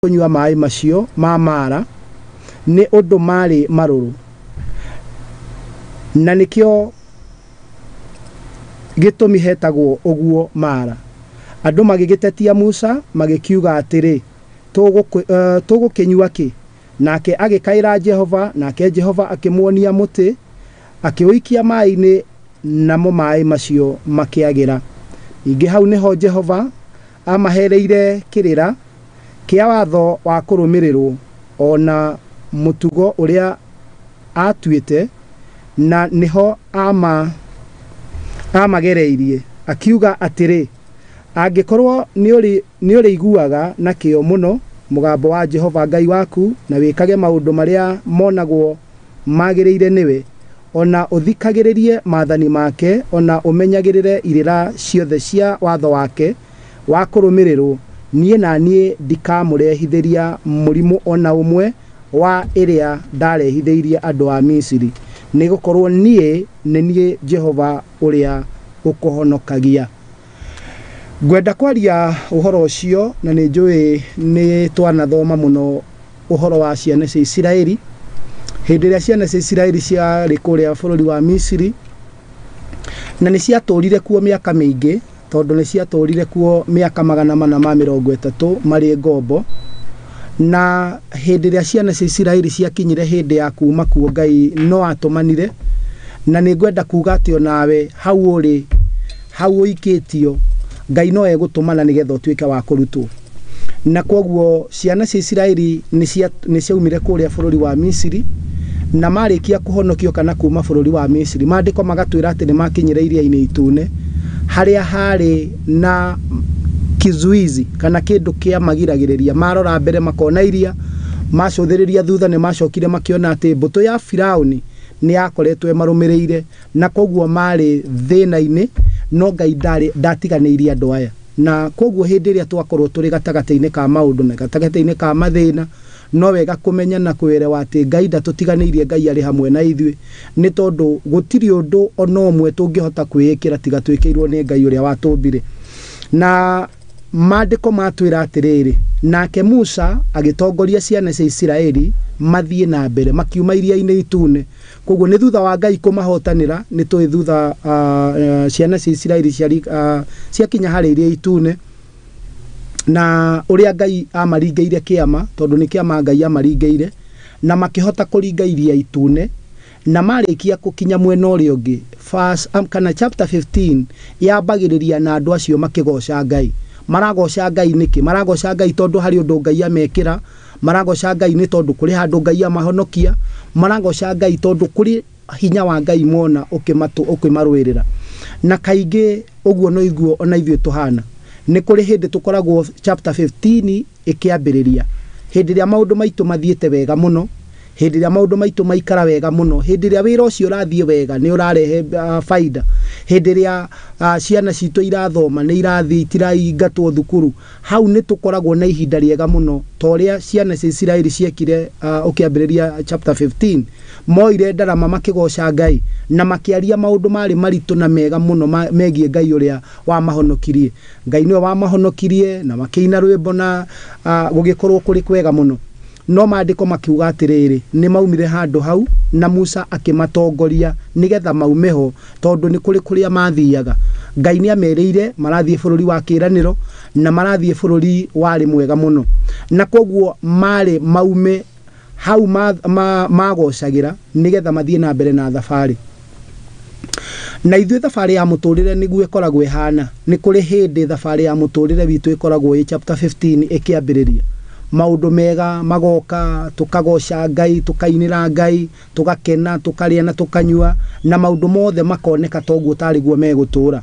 Kũnyua maĩ macio ma Mara nĩ ũndũ maarĩ marũrũ. Na nĩkĩo gĩtũmi hetagwo ũguo Mara. Andũ magĩgĩtetia Musa magĩkiuga atĩrĩ, Tũgũkĩnyua kĩ? Nake agĩkaĩra Jehova, nake Jehova akĩmuonia mũtĩ, akĩũikia maĩ-inĩ, namo maĩ macio makĩagĩra. Ningĩ hau nĩho Jehova aamahereire kĩrĩra kĩa watho wa kũrũmĩrĩrwo, o na mũtugo ũrĩa aatuĩte, na nĩho aamagereirie, akiuga atĩrĩ, Angĩkorwo nĩũrĩiguaga na kĩyo mũno mũgambo wa Jehova Ngai waku, na wĩkage maũndũ marĩa monagwo magĩrĩire nĩwe, o na ũthikagĩrĩrie maathani make, o na ũmenyagĩrĩre irĩra ciothe cia watho wake wa kũrũmĩrĩrwo, niĩ na niĩ ndikamũrehithĩria mũrimũ o na ũmwe wa ĩrĩa ndarehithĩirie andũ a Misiri, nĩgũkorwo niĩ nĩ niĩ Jehova ũrĩa ũkũhonokagia. Ngwenda kwaria ũhoro ũcio na nĩ njũĩ nĩ twanathoma mũno ũhoro wa ciana cia Isiraeli. Hĩndĩ ĩrĩa ciana cia Isiraeli ciarĩ kũrĩa bũrũri wa Misiri, na nĩ ciatũrire kuo mĩaka mĩingĩ, tondũ nĩ ciatũrire kuo mĩaka 430 marĩ ngombo. Na hĩndĩ ĩrĩa ciana cia Isiraeli ciakinyire hĩndĩ ya kuma kuo, Ngai no atũmanire. Na nĩ ngwenda kuga atĩ onawe hau ũrĩ, hau ũikĩtio, Ngai no egũtũmana nĩgetha ũtuĩke wa kũrutwo. Na kwoguo ciana cia Isiraeli nĩ ciaumire kũrĩa bũrũri wa Misiri, na marĩkia kũhonokio kana kuma bũrũri wa Misiri, maandĩko magatwĩra atĩ nĩ makinyire iria-inĩ itune, harĩa harĩ na kizuizi kana kĩndũ kĩa magiragĩrĩria. Marora mbere makona iria, macũthĩrĩria thutha nĩ macokire makĩona atĩ mbũtũ ya Firaũni nĩ yakoretwo ĩmarũmĩrĩire, na kwoguo marĩ thĩna-inĩ, no Ngai ndatiganĩirie andũ aya. Na kwoguo hĩndĩ ĩrĩa twakorwo tũrĩ gatagatĩ-inĩ ka maũndũ na gatagatĩ-inĩ ka mathĩna, no wega kũmenya na kwĩrewa atĩ Ngai ndatũtiganĩirie, Ngai arĩ hamwe na ithuĩ, nĩ tondũ gũtirĩ ũndũ ona ũmwe tũngĩhota kwĩĩkĩra tiga twĩkĩirwo nĩ Ngai ũrĩa watũmbire. Na maandĩko matwĩra atĩrĩrĩ, nake Musa agĩtongoria ciana cia Isiraeli mathiĩ na mbere, makiuma iria-inĩ itune. Koguo nĩ thutha wa Ngai kũmahotanĩra, nĩ tũĩ thutha ciana cia Isiraeli ciakinya harĩa iria itune, na ũrĩa Ngai amaringĩire kĩama, tondũ nĩ kĩama Ngai amaringĩire, na makĩhota kũringa iria itune, na marĩkia gũkinya mwena ũrĩa ũngĩ, verse, kana chapter 15 yambagĩrĩria na andũ acio makĩgoca Ngai. Maragoca Ngai nĩkĩ? Maragoca Ngai tondũ harĩ ũndũ Ngai amekĩra, maragoca Ngai nĩ tondũ kũrĩ handũ Ngai amahonokia, maragoca Ngai tondũ kũrĩ hinya wa Ngai mona ũkĩmarũĩrĩra. Na kaingĩ ũguo no iguo ona ithuĩ tũhana. Nĩ kũrĩ hĩndĩ tũkoragwo chapter 15 ĩkĩambĩrĩria, hĩndĩ ĩrĩa maũndũ maitũ mathiĩte wega mũno, hĩndĩ ĩrĩa maũndũ maitũ maikara wega mũno, hĩndĩ ĩrĩa wĩra ũcio ũrathiĩ wega nĩ ũrarehe baida, hĩndĩ ĩrĩa ciana citũ irathoma nĩ irathiĩ itiraingatwo thukuru, hau nĩ tũkoragwo na ihinda rĩega mũno ta ũrĩa ciana cia Isiraeli ciekire ũkĩambĩrĩria chapter 15. Moire ndarama makĩgoca Ngai na makĩaria maũndũ marĩ maritũ na mega mũno megiĩ Ngai ũrĩa wamahonokirie. Ngai nĩwe wamahonokirie na makĩina rwĩmbo na gũgĩkorwo kũrĩ kwega mũno. No maandĩko makiuga atĩrĩrĩ, nĩ maumire handũ hau na Musa akĩmatongoria nĩgetha maume ho, tondũ nĩ kũrĩ kũrĩa mathiaga. Ngai nĩ amerĩire marathiĩ bũrũri wa kĩĩranĩro na marathiĩ bũrũri warĩ mwega mũno, na kwoguo marĩ maume hau magocagĩra nĩgetha mathiĩ na mbere na thabarĩ. Na ithuĩ thabarĩ ya mũtũrĩre nĩguo ĩkoragwo ĩhana. Nĩ kũrĩ hĩndĩ thabarĩ ya mũtũrĩre witũ ĩkoragwo ĩ chapter 15 ĩkĩambĩrĩria. Maũndũ mega magoka, tũkagoca Ngai, tũkainĩra Ngai, tũgakena, tũkarĩa na tũkanyua, na maũndũ mothe makoneka toguo tarĩ guo megũtũra.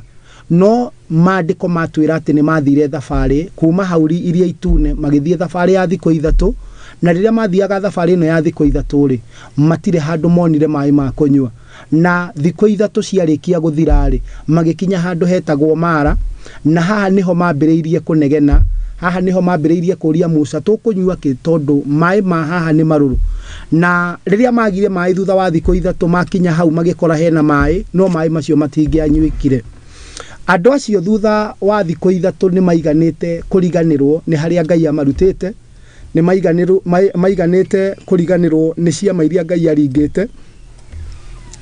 No maandĩko matwĩra atĩ nĩ mathire thabarĩ kuma hau iria itune, magĩthiĩ thabarĩ ya thikũ ithatũ, na rĩrĩa mathiaga thabarĩ ĩno ya thikũ ithatũ rĩ, matirĩ handũ monire maĩ ma kũnyua. Na thikũ ithatũ ciarĩkia gũthira rĩ, magĩkinya handũ hetagwo Mara, na haha nĩho mambĩrĩirie kũnegena, haha nĩho mambĩrĩirie kũria Musa, tũkũnyua kĩ tondũ maĩ ma haha nĩ marũrũ. Na rĩrĩa magire maĩ thutha wa thikũ ithatũ, makinya hau magĩkora hena maĩ, no maĩ macio matingĩanyuĩkire. Andũ acio thutha wa thikũ ithatũ nĩ maiganĩte kũriganĩrwo nĩ harĩa Ngai amarutĩte, Nĩ maiganĩte kũriganĩrwo nĩ ciama iria Ngai aringĩte,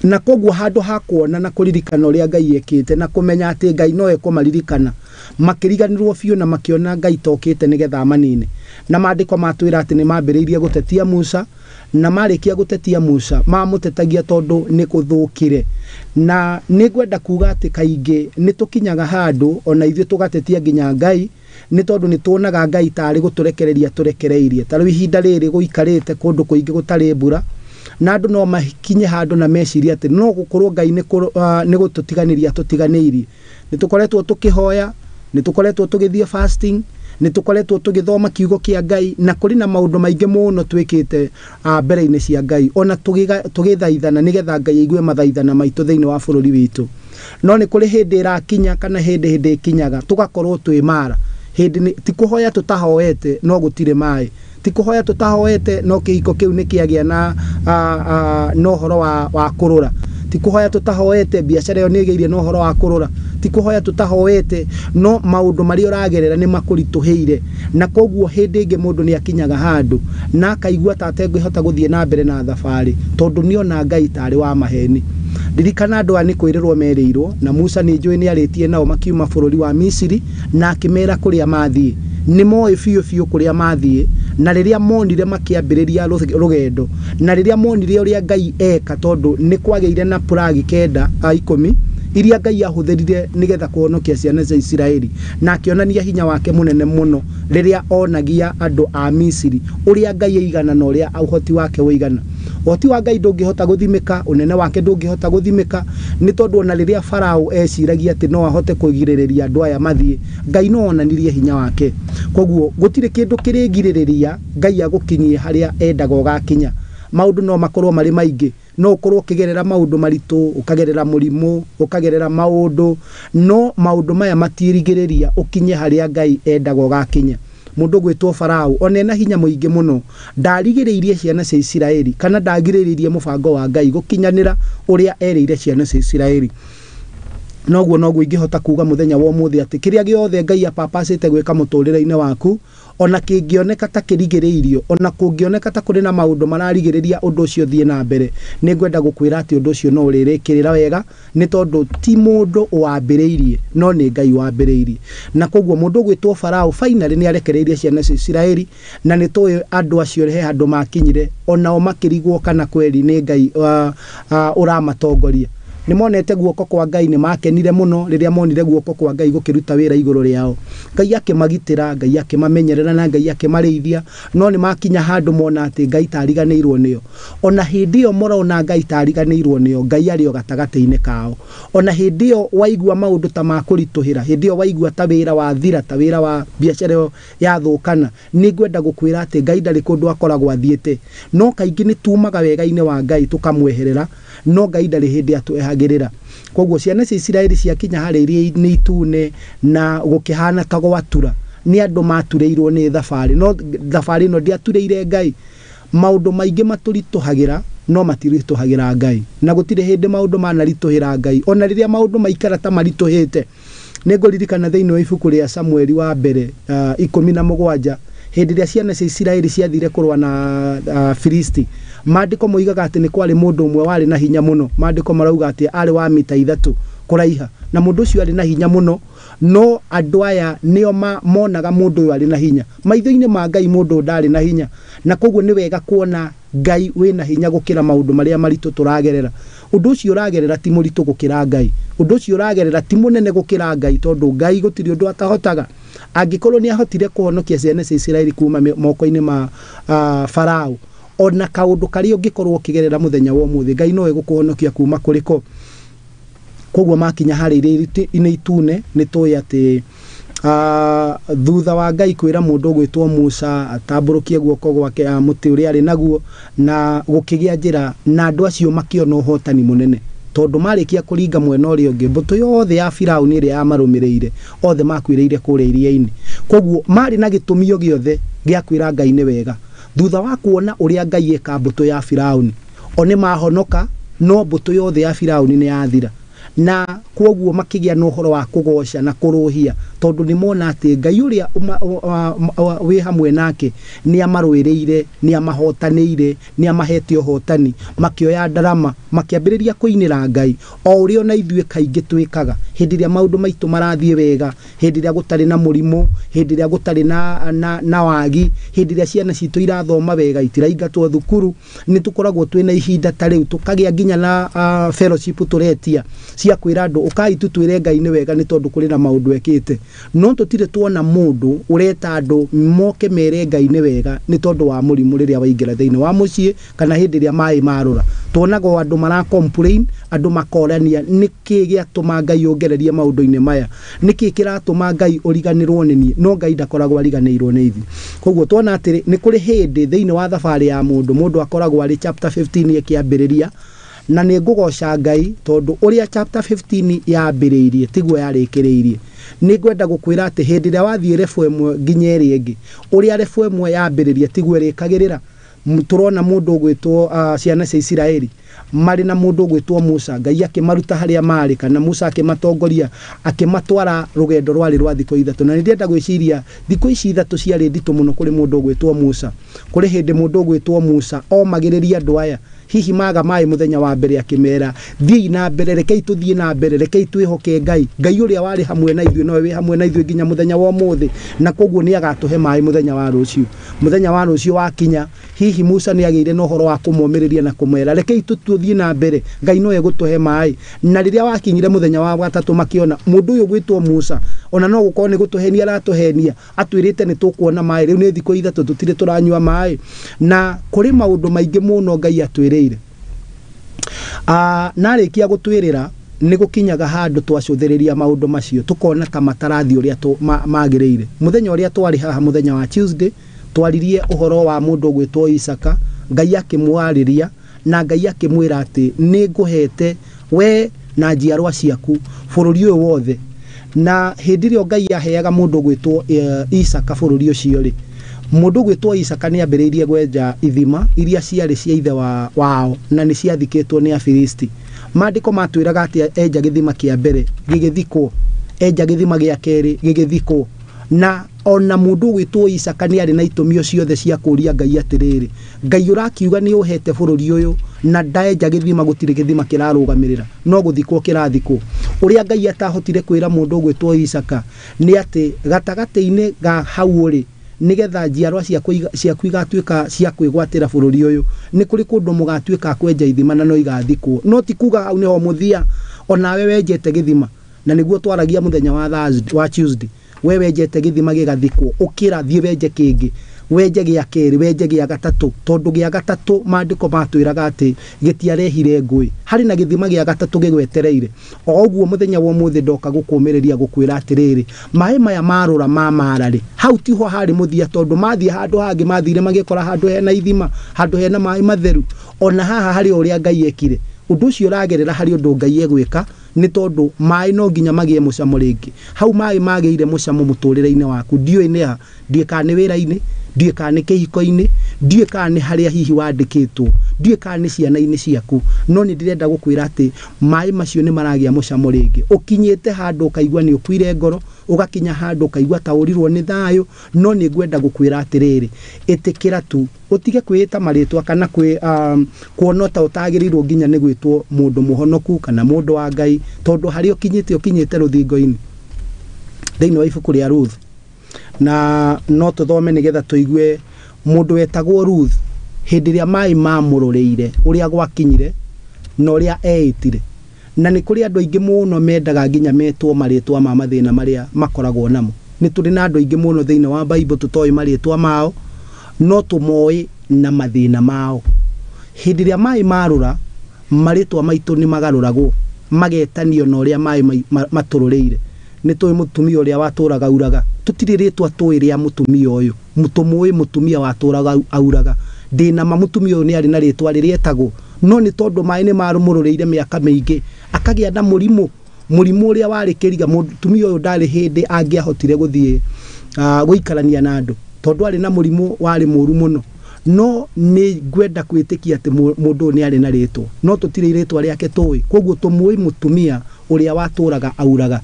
na koguo handũ ha kuona na kũririkana ũrĩa Ngai ekĩte na kũmenya atĩ Ngai no ekũmaririkana, makĩriganĩrwo biũ na makĩona Ngai tokĩte nĩgetha amanine. Na maandĩko matwĩra atĩ nĩ mambĩrĩirie gũtetia Musa, na marĩkia gũtetia Musa mamũtetagia tondũ nĩ kũthũkire. Na nĩ ngwenda kuga atĩ kaingĩ nĩ tũkinyaga handũ ona ithuĩ tũgatetia nginya Ngai, nĩ tondũ nĩ tuonaga Ngai tarĩ gũtũrekereria tũrekereirie. Ta rĩu ihinda rĩrĩ gũikarĩte kũndũ kũingĩ gũtarĩ mbura, na andũ no makinye handũ na mecirie atĩ no gũkorwo Ngai nĩ gũtũtiganĩria tũtiganĩirie. Nĩ tũkoretwo tũkĩhoya, nĩ tũkoretwo tũgĩthiĩ fasting, nĩ tũkoretwo tũgĩthoma kiugo kĩa Ngai, na kũrĩ na maũndũ maingĩ mũno twĩkĩte mbere-inĩ cia Ngai, ona tũgĩthaithana nĩgetha Ngai aigue mathaithana maitũ thĩinĩ wa bũrũri witũ. No nĩ kũrĩ hĩndĩ ĩrakinya kana hĩndĩ ĩkinyaga tũgakorwo twĩ mara. Hĩndĩ ti kũhoya tũtahoete no gũtirĩ maĩ, ti kũhoya tũtahoete no kĩhiko kĩu nĩ kĩagĩa na na ũhoro wa kũrũra, ti kũhoya tũtahoete biacara ĩyo nĩ ĩgĩire na ũhoro wa kũrũra, ti kũhoya tũtahoete no maũndũ marĩa ũragerera nĩ makũritũhĩire. Na koguo hĩndĩ ĩngĩ mũndũ nĩ akinyaga handũ na akaigua ta atengĩhota gũthiĩ na mbere na thabarĩ tondũ nĩona Ngai tarĩ wa maheni. Ririkana andũ aya nĩ kwĩrĩrwo merĩirwo, na Musa nĩ njũĩ nĩ arĩtie nao makiuma bũrũri wa Misiri na akĩmera kũrĩa mathiĩ. Nĩ moĩ biũ biũ kũrĩa mathiĩ, na rĩrĩa monire makĩambĩrĩria rũgendo, na rĩrĩa monire ũrĩa Ngai eka, tondũ nĩ kwagĩire na puragi 9 10 iria Ngai ahũthĩrire nĩgetha kũhonokia ciana cia Isiraeli, na akĩonania hinya wake mũnene mũno rĩrĩa onagia andũ a Misiri ũrĩa Ngai aigana na ũrĩa ũhoti wake ũigana. Ũhoti wa Ngai ndũngĩhota gũthimĩka, ũnene wake ndũngĩhota gũthimĩka, nĩ tondũ ona rĩrĩa Farao eciragia atĩ no ahote kũgirĩrĩria andũ aya mathiĩ, Ngai no onanirie hinya wake. Koguo gũtirĩ kĩndũ kĩrĩgirĩrĩria Ngai agũkinyie harĩa endaga ũgakinya. Maũndũ no makorwo marĩ maingĩ, no ũkorwo ũkĩgerera maũndũ maritũ, ũkagerera mũrimũ, ũkagerera maũndũ, no maũndũ maya matirigĩrĩria ũkinye harĩa Ngai endaga ũgakinya. Mũndũ gwĩtwo Farao ona ena hinya mũingĩ mũno ndarigĩrĩirie ciana cia Isiraeli kana ndagirĩrĩirie mũbango wa Ngai gũkinyanĩra ũrĩa erĩire ciana cia Isiraeli. Noguo noguo ingĩhota kuga mũthenya wa ũmũthĩ atĩ kĩrĩa gĩothe Ngai apapacĩte gwĩka mũtũrĩre-inĩ waku, ona kĩngĩoneka ta kĩrigĩrĩirio, ona kũngĩoneka ta kũrĩ na maũndũ mararigĩrĩria ũndũ ũcio ũthiĩ na mbere, nĩ ngwenda gũkwĩra atĩ ũndũ ũcio no ũrĩrĩkĩrĩra wega, nĩ tondũ ti mũndũ wambĩrĩirie no nĩ Ngai wambĩrĩirie. Na koguo mũndũ ũgwĩtwo Farao finally nĩ arekereirie ciana cia Isiraeli, na nĩ tũĩ andũ acio he handũ makinyire onao makĩrigwo kana kweri nĩ Ngai ũramatongoria. Nĩ monete guoko kwa Ngai, nĩ makenire mũno rĩrĩa monire guoko kwa Ngai gũkĩruta wĩra igũrũ rĩao. Ngai akĩmagitĩra, Ngai akĩmamenyerera na Ngai akĩmarĩithia, no nĩ makinya handũ mona atĩ Ngai tariganĩirwo nĩo. Ona hĩndĩ ĩyo morona Ngai tariganĩirwo nĩo, Ngai arĩ o gatagatĩ-inĩ kao. Ona hĩndĩ ĩyo waigua maũndũ ta makũritũhĩra, hĩndĩ ĩyo waigua ta wĩra wathira, ta wĩra wa biacara ĩyo yathũkana, nĩ ngwenda gũkwĩra atĩ Ngai ndarĩ kũndũ akoragwo athiĩte. No kaingĩ nĩ tumaga wega-inĩ wa Ngai tũkamweherera, no Ngai ndarĩ hĩndĩ atwehagĩrĩra. Koguo ciana cia Isiraeli ciakinya harĩa iria-inĩ itune na gũkĩhana ta gwatura, nĩ andũ maturĩirwo nĩ thabarĩ, no thabarĩ ĩno ndĩaturĩire Ngai. Maũndũ maingĩ matũritũhagĩra no matiritũhagĩra Ngai, na gũtirĩ hĩndĩ maũndũ manaritũhĩra Ngai ona rĩrĩa maũndũ maikara ta maritũhĩte. Nĩ ngũririkana thĩinĩ wa ibuku rĩa Samueli wa mbere 17, hĩndĩ ĩrĩa ciana cia Isiraeli ciathire kũrũa na Filisti, maandĩko moigaga atĩ nĩ kwarĩ mũndũ ũmwe warĩ na hinya mũno. Maandĩko marauga atĩ arĩ wa mita 3 kũraiha, na mũndũ ũcio arĩ na hinya mũno, no andũ aya nĩo monaga mũndũ ũyũ arĩ na hinya. Maitho-inĩ ma Ngai mũndũ ũyũ ndarĩ na hinya, na koguo nĩ wega kuona Ngai wĩna hinya gũkĩra maũndũ marĩa maritũ tũragerera. Ũndũ ũcio ũragerera ti mũritũ gũkĩra Ngai, ũndũ ũcio ũragerera ti mũnene gũkĩra Ngai, tondũ Ngai gũtirĩ ũndũ atahotaga. Angĩkorwo nĩ ahotire kũhonokia ciana cia Isiraeli kuma moko-inĩ ma Farao, ona kaũndũ karĩa ũngĩkorwo ũkĩgerera mũthenya wa ũmũthĩ, Ngai no egũkũhonokia kuma kũrĩ ko. Koguo makinya harĩa iria-inĩ itune, nĩ tũĩ atĩ thutha wa Ngai kwĩra mũndũ ũgwĩtwo Musa atambũrũkie guoko gwake mũtĩ ũrĩa arĩ naguo, na gũkĩgĩa njĩra, na andũ acio makĩona ũhotani mũnene, tondũ marĩkia kũringa mwena ũrĩa ũngĩ, mbũtũ yothe ya Firaũni ĩrĩa yamarũmĩrĩire othe makuĩrĩire kũrĩa iria-inĩ. Koguo marĩ na gĩtũmi o gĩothe gĩa kwĩra Ngai nĩ wega. Thutha wa kuona ũrĩa Ngai eka mbũtũ ya Firaũni, o nĩ mahonoka, no mbũtũ yothe ya Firaũni nĩ yathira. Na kwoguo makĩgĩa na ũhoro wa kũgoca na kũrũhia tondũ nĩ mona atĩ Ngai ũrĩa wĩ hamwe nake nĩ amarũĩrĩire, nĩ amahotanĩire, nĩ amahete ũhotani. Makĩoya ndarama makĩambĩrĩria kũinĩra Ngai o ũrĩa ona ithuĩ kaingĩ twĩkaga hĩndĩ ĩrĩa maũndũ maitũ marathiĩ wega, hĩndĩ ĩrĩa gũtarĩ na mũrimũ, hĩndĩ ĩrĩa gũtarĩ na wagi, hĩndĩ ĩrĩa ciana citũ irathoma wega itiraingatwo thukuru, nĩ tũkoragwo twĩna ihinda ta rĩu tũkagĩa nginya na fellowship tũretia cia kwĩra andũ ũkai tũtwĩre Ngai nĩ wega nĩ tondũ kũrĩ na maũndũ ekĩte. No tũtirĩ tuona mũndũ ũreta andũ moke mere Ngai nĩ wega nĩ tondũ wa mũrimũ rĩrĩa waingĩra thĩinĩ wa mũciĩ kana hĩndĩ ĩrĩa maĩ marũra. Tuonaga o andũ mara complain, andũ makorania nĩkĩ gĩatũma Ngai ongererie maũndũ-inĩ maya, nĩkĩ kĩratũma Ngai ũriganĩrwo nĩ niĩ, no Ngai ndakoragwo ariganĩirwo nĩ ithuĩ. Koguo tuona atĩrĩ nĩ kũrĩ hĩndĩ thĩinĩ wa thabarĩ ya mũndũ, mũndũ akoragwo arĩ chapter 15 ĩkĩambĩrĩria, na nĩ ngũgoca Ngai tondũ ũrĩa chapter 15 yambĩrĩirie tiguo yarĩkĩrĩirie. Nĩ ngwenda gũkwĩra atĩ hĩndĩ ĩrĩa wathiĩ level ĩmwe nginya ĩrĩa ĩngĩ, ũrĩa level ĩmwe yambĩrĩria tiguo ĩrĩkagĩrĩra. Tũrona mũndũ ũgwĩtwo ciana cia Isiraeli marĩ na mũndũ ũgwĩtwo Musa, Ngai akĩmaruta harĩa marĩ, kana Musa akĩmatongoria akĩmatwara rũgendo rwarĩ rwa thikũ ithatũ. Na nĩ ndĩrenda gwĩciria thikũ ici ithatũ ciarĩ nditũ mũno kũrĩ mũndũ ũgwĩtwo Musa. Kũrĩ hĩndĩ mũndũ ũgwĩtwo Musa omagĩrĩria andũ aya, hihi maga maĩ mũthenya wa mbere akĩmera thiĩi na mbere, rekei tũthiĩ na mbere, rekei twĩhoke Ngai, Ngai ũrĩa warĩ hamwe na ithuĩ nowe wĩ hamwe na ithuĩ nginya mũthenya wa ũmũthĩ, na koguo nĩ agatũhe maĩ mũthenya wa rũciũ. Mũthenya wa rũciũ wakinya, hihi Musa nĩ agĩire na ũhoro wa kũmomĩrĩria na kũmera rekei tũthiĩ na mbere, Ngai nowe egũtũhe maĩ. Na rĩrĩa wakinyire mũthenya wa gatatũ makĩona mũndũ ũyũ gwĩtwo Musa ona no gũkorwo nĩ gũtũhenia aratũhenia, atwĩrĩte nĩ tũkuona maĩ, rĩu nĩ thikũ ithatũ tũtirĩ tũranyua maĩ. Na kũrĩ maũndũ maingĩ mũno Ngai atwĩrĩire. Narĩkia gũtwĩrĩra nĩ gũkinyaga handũ twacũthĩrĩria maũndũ macio tũkona ta matarathiĩ ũrĩa magĩrĩire. Mũthenya ũrĩa twarĩ haha mũthenya wa Tuesday twaririe ũhoro wa mũndũ ũgwĩtwo Isaka, Ngai akĩmwarĩria na Ngai akĩmwĩra atĩ nĩ ngũhete we na njiarwa ciaku bũrũri ũyũ wothe. Na hĩndĩ ĩrĩa Ngai aheaga mũndũ ũgwĩtwo Isaka bũrũri ũcio rĩ, mũndũ ũgwĩtwo Isaka nĩ ambĩrĩirie gwenja ithima iria ciarĩ cia ithe wao na nĩ ciathikĩtwo nĩ Afilisti. Maandĩko matwĩraga atĩ enja gĩthima kĩa mbere gĩgĩthikwo, enja gĩthima gĩa kerĩ gĩgĩthikwo. Na ona mũndũ ũgwĩtwo Isaka nĩ arĩ na itũmi ciothe cia kũũria Ngai atĩrĩrĩ, Ngai ũrakiuga nĩ ũhete bũrũri ũyũ na ndaenja gĩthima, gũtirĩ gĩthima kĩrarũgamĩrĩra, no gũthikwo kĩrathikwo. Ũrĩa Ngai atahotire kwĩra mũndũ ũgwĩtwo Isaka nĩ atĩ gatagatĩ-inĩ ga hau ũrĩ, nĩgetha njiarwa ciaku igatuĩka cia kwĩgwatĩra bũrũri ũyũ, nĩ kũrĩ kũndũ mũgatuĩka kwenja ithima na no igathikwo. No ti kuga hau nĩho mũthia, onawe wenjete gĩthima, na nĩguo twaragia mũthenya wa Thursday, wa Tuesday, we wenjete gĩthima gĩgathikwo, ũkĩra thiĩ wenje kĩngĩ, wenje gĩa kerĩ, wenje gĩa gatatũ, tondũ gĩa gatatũ maandĩko matwĩraga atĩ gĩtiarehire ngũĩ. Harĩ na gĩthima gĩa gatatũ gĩgwetereire. O ũguo mũthenya wa ũmũthĩ ndoka gũkũmĩrĩria gũkwĩra atĩrĩrĩ, maĩ maya marũra ma Mara rĩ, hau tiho harĩ mũthia, tondũ mathiĩ handũ hangĩ mathire magĩkora handũ hena ithima, handũ hena maĩ matheru. Ona haha harĩ ũrĩa Ngai ekire. Ũndũ ũcio ũragerera harĩ ũndũ Ngai egwĩka, nĩ tondũ maĩ no nginya magĩe mũcamo rĩngĩ. Hau maĩ magĩire mũcamo mũtũrĩre-inĩ waku, ndiũĩ nĩ ha, ndiũĩ kana nĩ wĩra-inĩ, ndiũĩ kana nĩ kĩhiko-inĩ, ndiũĩ kana nĩ harĩa hihi wandĩkĩtwo, ndiũĩ kana nĩ ciana-inĩ ciaku, no nĩ ndĩrenda gũkwĩra atĩ maĩ macio nĩ maragĩa mũcamo rĩngĩ. Ũkinyĩte handũ ũkaigua nĩ ũkuire ngoro, ũgakinya handũ ũkaigua ta ũrirwo nĩ thayũ, no nĩ ngwenda gũkwĩra atĩrĩrĩ, ĩtĩkĩra tu, ũtige kwĩĩta marĩtwa kana kuona ta ũtagĩrĩirwo nginya nĩ gwĩtwo mũndũ mũhonoku kana mũndũ wa Ngai, tondũ harĩa ũkinyĩte ũkinyĩte rũthingo-inĩ. Thĩinĩ wa ibuku rĩa Ruth, na no tũthome nĩgetha tũigue mũndũ wetagwo Ruth hĩndĩ ĩrĩa maĩ mamũrũrĩire ũrĩa gwakinyire na ũrĩa eĩtire. Na nĩ kũrĩ andũ aingĩ mũno mendaga nginya metwo marĩtwa ma mathĩna marĩa makoragwo namo. Nĩ tũrĩ na andũ aingĩ mũno thĩinĩ wa Bible tũtoĩ marĩtwa mao, no tũmoĩ na mathĩna mao. Hĩndĩ ĩrĩa maĩ marũra, marĩtwa maitũ nĩ magarũragwo, magetanio na ũrĩa maĩ matũrũrĩire. Nĩ tũĩ mũtumia ũrĩa watũraga auraga, tũtirĩ rĩtwa tũĩ rĩa mũtumia ũyũ, tũmũĩ mũtumia watũraga auraga. Ndĩna ma mũtumia ũyũ nĩ arĩ na rĩtwa rĩrĩa etagwo, no nĩ tondũ maĩ nĩ marũmũrũrĩire mĩaka mĩingĩ, akagĩa na mũrimũ, mũrimũ ũrĩa warĩ kĩriga. Mũtumia ũyũ ndarĩ hĩndĩ angĩahotire gũthiĩ gũikarania na andũ, tondũ arĩ na mũrimũ warĩ mũru mũno. No nĩ ngwenda kwĩtĩkia atĩ mũndũ ũyũ nĩ arĩ na rĩtwa, no tũtirĩ rĩtwa rĩake tũĩ. Koguo tũmũĩ mũtumia ũrĩa watũraga auraga.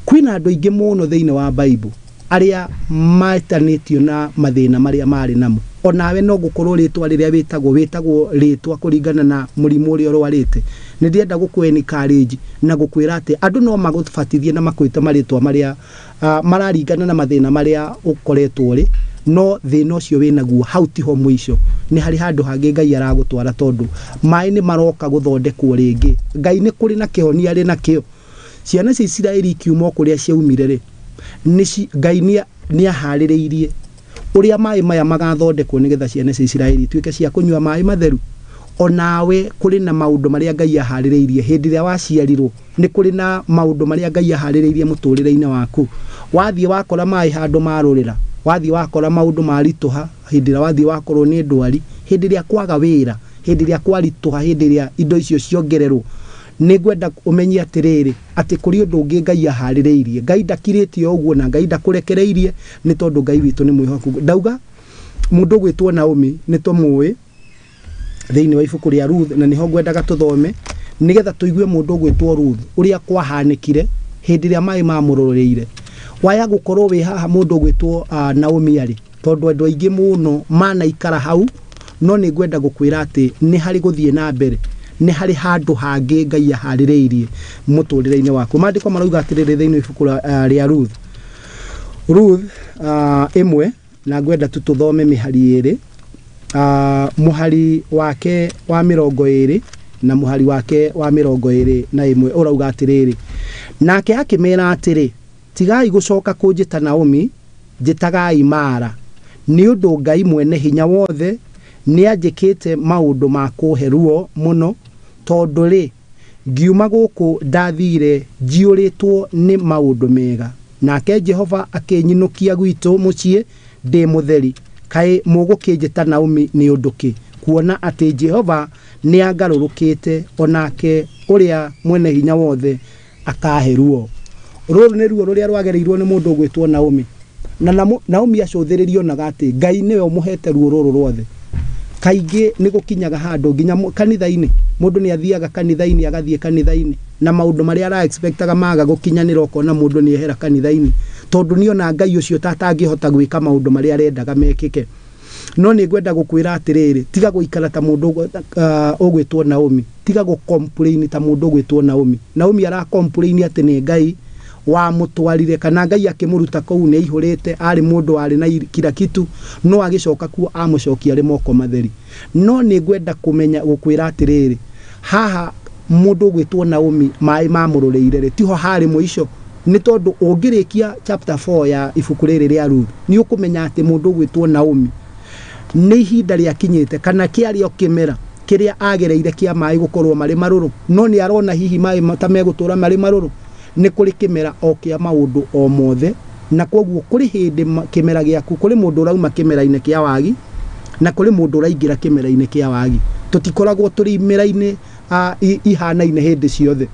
Kwĩna andũ aingĩ mũno thĩinĩ wa Bible arĩa metanĩtio na mathĩna marĩa marĩ namo. Onawe no gũkorwo rĩtwa rĩrĩa wĩtagwo wĩtagwo rĩtwa kũringana na mũrimũ ũrĩa ũrwarĩte. Nĩ ndĩrenda gũkũ encourage na gũkwĩra atĩ andũ no magũbatithie na makwĩte marĩtwa marĩa mararingana na mathĩna marĩa ũkoretwo ũrĩ, no thĩna ũcio wĩnaguo hau tiho mũico. Nĩ harĩ handũ hangĩ Ngai aragũtwara, tondũ maĩ nĩ maroka gũthondekwo rĩngĩ. Ngai nĩ kũrĩ na kĩhonia arĩ nakĩo. Ciana cia Isiraeli ikiuma o kũrĩa ciaumire rĩ, Ngai nĩ aharĩrĩirie ũrĩa maĩ maya magathondekwo nĩgetha ciana cia Isiraeli ituĩke cia kũnyua maĩ matheru. Onawe kũrĩ na maũndũ marĩa Ngai aharĩrĩirie hĩndĩ ĩrĩa waciarirwo. Nĩ kũrĩ na maũndũ marĩa Ngai aharĩrĩirie mũtũrĩre-inĩ waku. Wathiĩ wakora maĩ handũ marũrĩra, wathiĩ wakora maũndũ maritũha, hĩndĩ ĩrĩa wathiĩ wakorwo nĩ ndwari, hĩndĩ ĩrĩa kwaga wĩra, hĩndĩ ĩrĩa kwaritũha, hĩndĩ ĩrĩa indo icio ciongererwo, nĩ ngwenda ũmenye atĩrĩrĩ, atĩ kũrĩ ũndũ ũngĩ Ngai aharĩrĩirie. Ngai ndakirĩte o ũguo na Ngai ndakũrekereirie, nĩ tondũ Ngai witũ nĩ mwĩhokeku. Ndauga mũndũ ũgwĩtwo Naomi nĩ tũmũĩ thĩinĩ wa ibuku rĩa Ruth, na nĩho ngwendaga tũthome nĩgetha tũigue mũndũ ũgwĩtwo Ruth ũrĩa kwahanĩkire hĩndĩ ĩrĩa maĩ mamũrũrĩire. Waya gũkorwo wĩ haha mũndũ ũgwĩtwo Naomi arĩ, tondũ andũ aingĩ mũno manaikara hau, no nĩ ngwenda gũkwĩra atĩ nĩ harĩ gũthiĩ na mbere, nĩ harĩ handũ hangĩ Ngai aharĩrĩirie mũtũrĩre-inĩ waku. Maandĩko marauga atĩrĩrĩ thĩinĩ wa ibuku rĩa Ruth, Ruth 1, na ngwenda tu tũthome mĩhari 2, mũhari wake wa 20 na mũhari wake wa 21 ũrauga atĩrĩrĩ, nake akĩmera atĩrĩ, tigai gũcoka kũnjĩta Naomi, njĩtagai Mara, nĩ ũndũ Ngai mwene hinya wothe nĩanjĩkĩte maũndũ ma kũhe ruo mũno, tondũ rĩ ngiuma gũkũ ndathire njiyũrĩtwo nĩ maũndũ mega, nake Jehova akĩnyinũkia gwitũ mũciĩ ndĩ mũtheri. Kaĩ mũgũkĩnjĩta Naomi nĩ ũndũ kĩ, kuona atĩ Jehova nĩangarũrũkĩte, onake ũrĩa mwene hinya wothe akahe ruo. Rũrũ nĩ ruo rũrĩa rwagereirwo nĩ mũndũ ũgwĩtwo Naomi. Na Naomi acũthĩrĩrio onaga atĩ Ngai nĩwe ũmũhete ruo rũrũ rwothe. Kaingĩ nĩ gũkinyaga handũ nginya kanitha-inĩ, mũndũ nĩ athiaga kanitha-inĩ, agathiĩ kanitha-inĩ, na maũndũ marĩa ara expectaga maga gũkinyanĩra, ũkona mũndũ nĩ ehera kanitha-inĩ, tondũ nĩona Ngai ũcio ta atangĩhota gwĩka maũndũ marĩa arendaga mekĩke. No nĩ ngwenda gũkwĩra atĩrĩrĩ, tiga gũikara ta mũndũ ũgwĩtwo Naomi, tiga gũ-complain ta mũndũ ũgwĩtwo Naomi. Naomi ara complain atĩ nĩ Ngai wamũtwarire, kana Ngai akĩmũruta kũu nĩ aihũrĩte, arĩ mũndũ warĩ na kila kitu, no agĩcoka kuo amũcokia arĩ moko matheri. No nĩ ngwenda kũmenya gũkwĩra atĩrĩrĩ, haha mũndũ ũgwĩtwo Naomi maĩ mamũrũrĩire rĩ, tiho harĩ mũico. Nĩ tondũ ũngĩrĩkia chapter 4 ya ibuku rĩrĩ rĩa Ruth, nĩ ũkũmenya atĩ mũndũ ũgwĩtwo Naomi nĩ ihinda rĩakinyĩte, kana kĩarĩ o kĩmera kĩrĩa agereire kĩa maĩ gũkorwo marĩ marũrũ, no nĩ arona hihi maĩ ta megũtũra marĩ marũrũ. Nĩ kũrĩ kĩmera o kĩa maũndũ o mothe, na koguo kũrĩ hĩndĩ kĩmera gĩaku, kũrĩ mũndũ ũrauma kĩmera-inĩ kĩa wagi, na kũrĩ mũndũ ũraingĩra kĩmera-inĩ kĩa wagi. Tũtikoragwo tũrĩ imera-inĩ ihanaine hĩndĩ ciothe.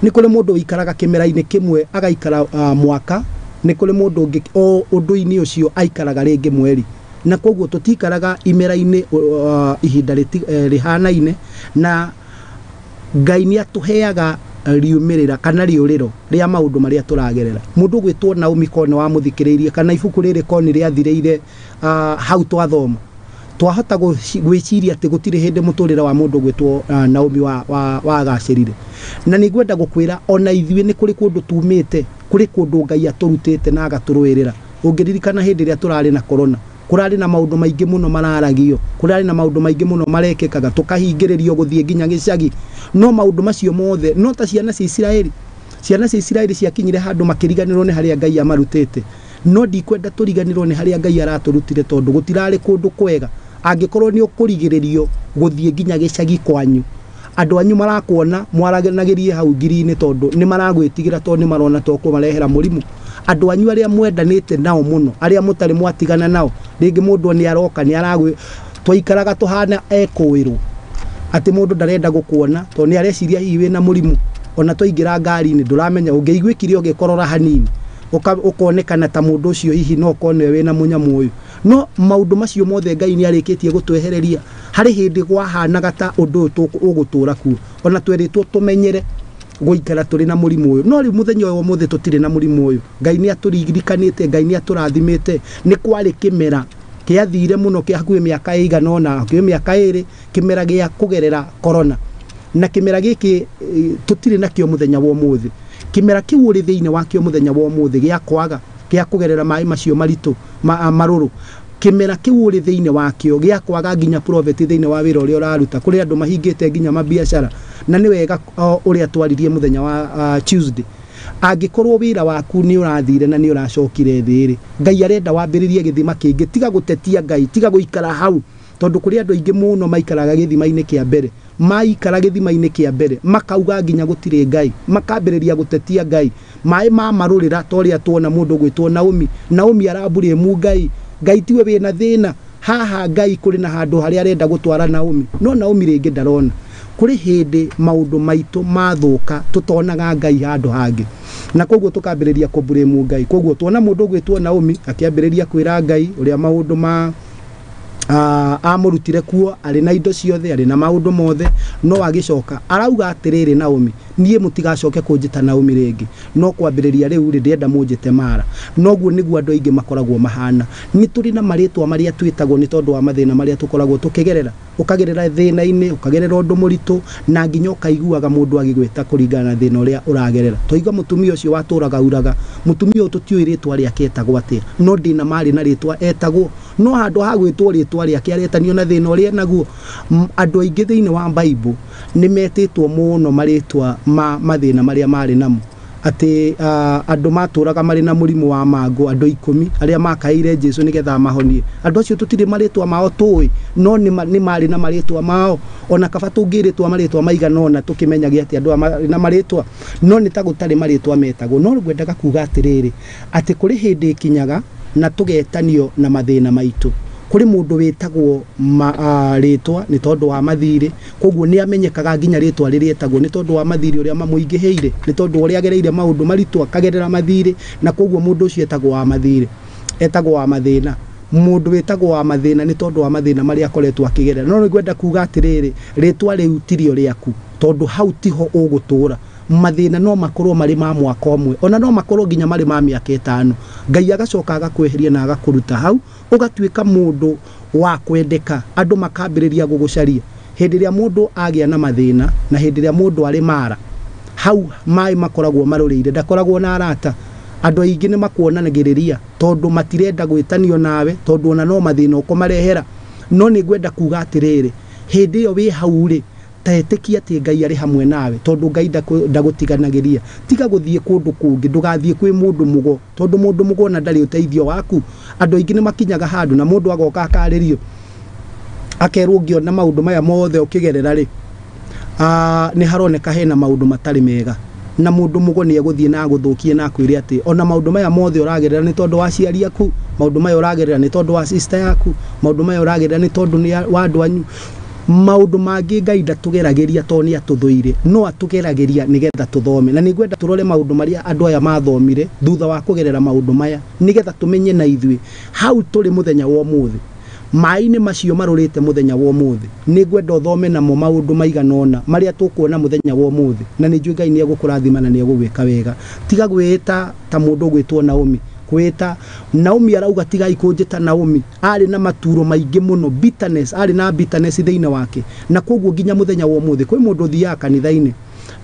Nĩ kũrĩ mũndũ ũikaraga kĩmera-inĩ kĩmwe agaikara mwaka, nĩ kũrĩ mũndũ ũngĩ o ũndũ-inĩ ũcio aikaraga rĩngĩ mweri. Na koguo tũtikaraga imera-inĩ ihinda rĩhanaine, na Ngai nĩ atũheaga riumĩrĩra kana rĩũrĩro rĩa maũndũ marĩa tũragerera. Mũndũ ũgwĩtwo Naomi ko nĩ wamũthikĩrĩirie, kana ibuku rĩrĩ ko nĩ rĩathirĩire hau twathoma, twahota gwĩciria atĩ gũtirĩ hĩndĩ mũtũrĩre wa mũndũ ũgwĩtwo Naomi wagacĩrire. Na nĩ ngwenda gũkwĩra ona ithuĩ nĩ kũrĩ kũndũ tumĩte, kũrĩ kũndũ Ngai atũrutĩte na agatũrũĩrĩra. Ũngĩririkana hĩndĩ ĩrĩa tũrarĩ na corona, kũrarĩ na maũndũ maingĩ mũno mararagio, kũrarĩ na maũndũ maingĩ mũno marekĩkaga, tũkahingĩrĩrio gũthiĩ nginya gĩcagi. No maũndũ macio mothe no ta ciana cia Isiraeli. Ciana cia Isiraeli ciakinyire handũ makĩriganĩrwo nĩ harĩa Ngai amarutĩte. No ndikwenda tũriganĩrwo nĩ harĩa Ngai aratũrutire, tondũ gũtirarĩ kũndũ kwega. Angĩkorwo nĩ ũkũrigĩrĩrio gũthiĩ nginya gĩcagi kwanyu, andũ anyu marakuona mwaranagĩrie hau ngiri-inĩ, tondũ nĩ maragwĩtigĩra, tondũ nĩ marona to kũmarehera mũrimũ. Andũ anyu arĩa mwendanĩte nao mũno, arĩa mũtarĩ mwatigana nao, rĩngĩ mũndũ nĩ aroka nĩ aragwĩ, twaikaraga tũhana ekũĩrwo atĩ mũndũ ndarenda gũkuona tondũ nĩ areciria hihi wĩna mũrimũ. Ona twaingĩra ngari-inĩ ndũramenya, ũngĩiguĩkire ũgĩkorora hanini. Ũkonekana ta mũndũ ũcio hihi no ũkorwo nĩwe wĩna mũnyamũ ũyũ. No maũndũ macio mothe Ngai nĩ arĩkĩtie gũtwehereria. Harĩ hĩndĩ gwahanaga ta ũndũ ũyũ ũgũtũra kuo, ona twerĩtwo tũmenyere gũikara tũrĩ na mũrimũ ũyũ. No rĩu mũthenya ũyũ ũmũthĩ tũtirĩ na mũrimũ ũyũ. Ngai nĩ atũririkanĩte, Ngai nĩ atũrathimĩte. Nĩ kwarĩ kĩmera kĩathire mũno kĩa hakuhĩ mĩaka ĩigana ũna, hakuhĩ mĩaka 2, kĩmera gĩa kũgerera corona. Na kĩmera gĩkĩ tũtirĩ nakĩo mũthenya wa ũmũthĩ. Kĩmera kĩu ũrĩ thĩinĩ wakĩo mũthenya wa ũmũthĩ gĩa kwaga, gĩa kũgerera maĩ macio maritũ, marũrũ. Kĩmera kĩu ũrĩ thĩinĩ wakĩo gĩa kwaga nginya profit thĩinĩ wa wĩra ũrĩa ũraruta. Kũrĩ andũ mahingĩte nginya mabiacara. Na nĩ wega ũrĩa twaririe mũthenya wa Tuesday. Angĩkorwo wĩra waku nĩ ũrathire na nĩ ũracokire thĩ rĩ, Ngai arenda wambĩrĩrie gĩthima kĩngĩ. Tiga gũtetia Ngai, tiga gũikara hau, tondũ kũrĩ andũ aingĩ mũno maikaraga gĩthima-inĩ kĩa mbere. Maikara gĩthima-inĩ kĩa mbere makauga nginya gũtirĩ Ngai, makambĩrĩria gũtetia Ngai. Maĩ ma marũrĩra ta ũrĩa tuona mũndũ ũgwĩtwo Naomi. Naomi arambũrĩmu Ngai, Ngai tiwe wĩna thĩna haha. Ngai kũrĩ na handũ harĩa arenda gũtwara Naomi, no Naomi rĩngĩ ndarona. Kũrĩ hĩndĩ maũndũ maitũ mathũka tũtonaga Ngai handũ hangĩ, na koguo tũkambĩrĩria kũmburĩmu Ngai. Koguo tuona mũndũ ũgwĩtwo Naomi akĩambĩrĩria kwĩra Ngai ũrĩa maũndũ ma amũrutire kuo, arĩ na indo ciothe, arĩ na maũndũ mothe, no agĩcoka arauga atĩrĩrĩ, Naomi, niĩ mũtigacoke kũnjĩta Naomi rĩngĩ, no kwambĩrĩria rĩu rĩ, ndĩrenda mũnjĩte Mara. Noguo nĩguo andũ aingĩ makoragwo mahana. Nĩ tũrĩ na marĩtwa marĩa twĩtagwo nĩ tondũ wa mathĩna marĩa tũkoragwo tũkĩgerera. Ũkagerera thĩna-inĩ, ũkagerera ũndũ mũritũ, na nginya ũkaiguaga mũndũ agĩgwĩta kũringana na thĩna ũrĩa ũragerera. Twaigua mũtumia ũcio watũraga uraga, mũtumia ũyũ tũtiũĩ rĩtwa rĩake etagwo atĩa, no ndĩna marĩ na rĩtwa etagwo, no handũ ha gwĩtwo rĩtwa rĩake aretanio na thĩna ũrĩa enaguo. Andũ aingĩ thĩinĩ wa Bible nĩ metĩtwo mũno marĩtwa ma mathĩna marĩa marĩ namo. Atĩ andũ matũraga marĩ na mũrimũ wa mangũ, andũ 10 arĩa makaĩire Jesũ nĩgetha amahonie. Andũ acio tũtirĩ marĩtwa mao tũĩ, no nĩ marĩ na marĩtwa mao. Ona kaba tũngĩrĩtwa marĩtwa maigana ũna tũkĩmenyage atĩ andũ aya marĩ na marĩtwa, no nĩ ta gũtarĩ marĩtwa metagwo. No ngwendaga kuga atĩrĩrĩ, atĩ kũrĩ hĩndĩ ĩkinyaga na tũgetanio na mathĩna maitũ. Kũrĩ mũndũ wĩtagwo rĩtwa nĩ tondũ wa mathirĩ, koguo nĩ amenyekaga nginya rĩtwa rĩrĩa etagwo nĩ tondũ wa mathirĩ ũrĩa mamũingĩhĩire, nĩ tondũ ũrĩa agereire maũndũ maritũ akagerera mathirĩ, na koguo mũndũ ũcio etagwo wa mathirĩ, etagwo wa mathĩna. Mũndũ wĩtagwo wa mathĩna nĩ tondũ wa mathĩna marĩa akoretwo akĩgerera. No nĩ ngwenda kuga atĩrĩrĩ, rĩtwa rĩu tirio rĩaku, tondũ hau tiho ũgũtũra. Mathĩna no makorwo marĩ ma mwaka ũmwe, ona no makorwo nginya marĩ ma mĩaka 5. Ngai agacoka agakweheria na agakũruta hau, ũgatuĩka mũndũ wa kwendeka, andũ makambĩrĩria gũgũcaria. Hĩndĩ ĩrĩa mũndũ agĩa na mathĩna na hĩndĩ ĩrĩa mũndũ arĩ mara, hau maĩ makoragwo marũrĩire, ndakoragwo na arata. Andũ aingĩ nĩ makuonanagĩrĩria tondũ matirenda gwĩtanio nawe, tondũ ona no mathĩna ũkũmarehera. No nĩ ngwenda kuga atĩrĩrĩ, hĩndĩ ĩyo wĩ hau rĩ, ta ĩtĩkia atĩ Ngai arĩ hamwe nawe, tondũ Ngai ndagũtiganagĩria. Tiga gũthiĩ kũndũ kũngĩ, ndũgathiĩ kwĩ mũndũ mũgo, tondũ mũndũ mũgo ona ndarĩ ũteithio waku. Andũ aingĩ nĩ makinyaga handũ na mũndũ agoka akarĩrio, akerwo ũngĩona maũndũ maya mothe ũkĩgerera rĩ, nĩ haroneka hena maũndũ matarĩ mega. Na mũndũ mũgo nĩ egũthiĩ na agũthũkie na akwĩre atĩ ona maũndũ maya mothe ũragerera nĩ tondũ wa aciari aku, maũndũ maya ũragerera nĩ tondũ wa sister yaku, maũndũ maya ũragerera nĩ tondũ nĩ wa andũ anyu. Maũndũ mangĩ Ngai ndatũgeragĩria tondũ nĩ atũthũire, no atũgeragĩria nĩgetha tũthome. Na nĩ ngwenda tũrore maũndũ marĩa andũ aya mathomire thutha wa kũgerera maũndũ maya, nĩgetha tũmenye na ithuĩ hau tũrĩ mũthenya wa ũmũthĩ. Maĩ-inĩ macio marũrĩte mũthenya wa ũmũthĩ, nĩ ngwenda ũthome namo maũndũ maigana ũna marĩa tũkuona mũthenya wa ũmũthĩ, na nĩ njũĩ Ngai nĩ egũkũrathima na nĩ egũgwĩka wega. Tiga gwĩta ta mũndũ ũgwĩtwo Naomi. Kwĩta Naomi arauga tigai kũnjĩta Naomi. Arĩ na maturo maingĩ mũno, bitterness, arĩ na bitterness thĩinĩ wake. Na koguo nginya mũthenya wa ũmũthĩ kwĩ mũndũ ũthiaga kanitha-inĩ,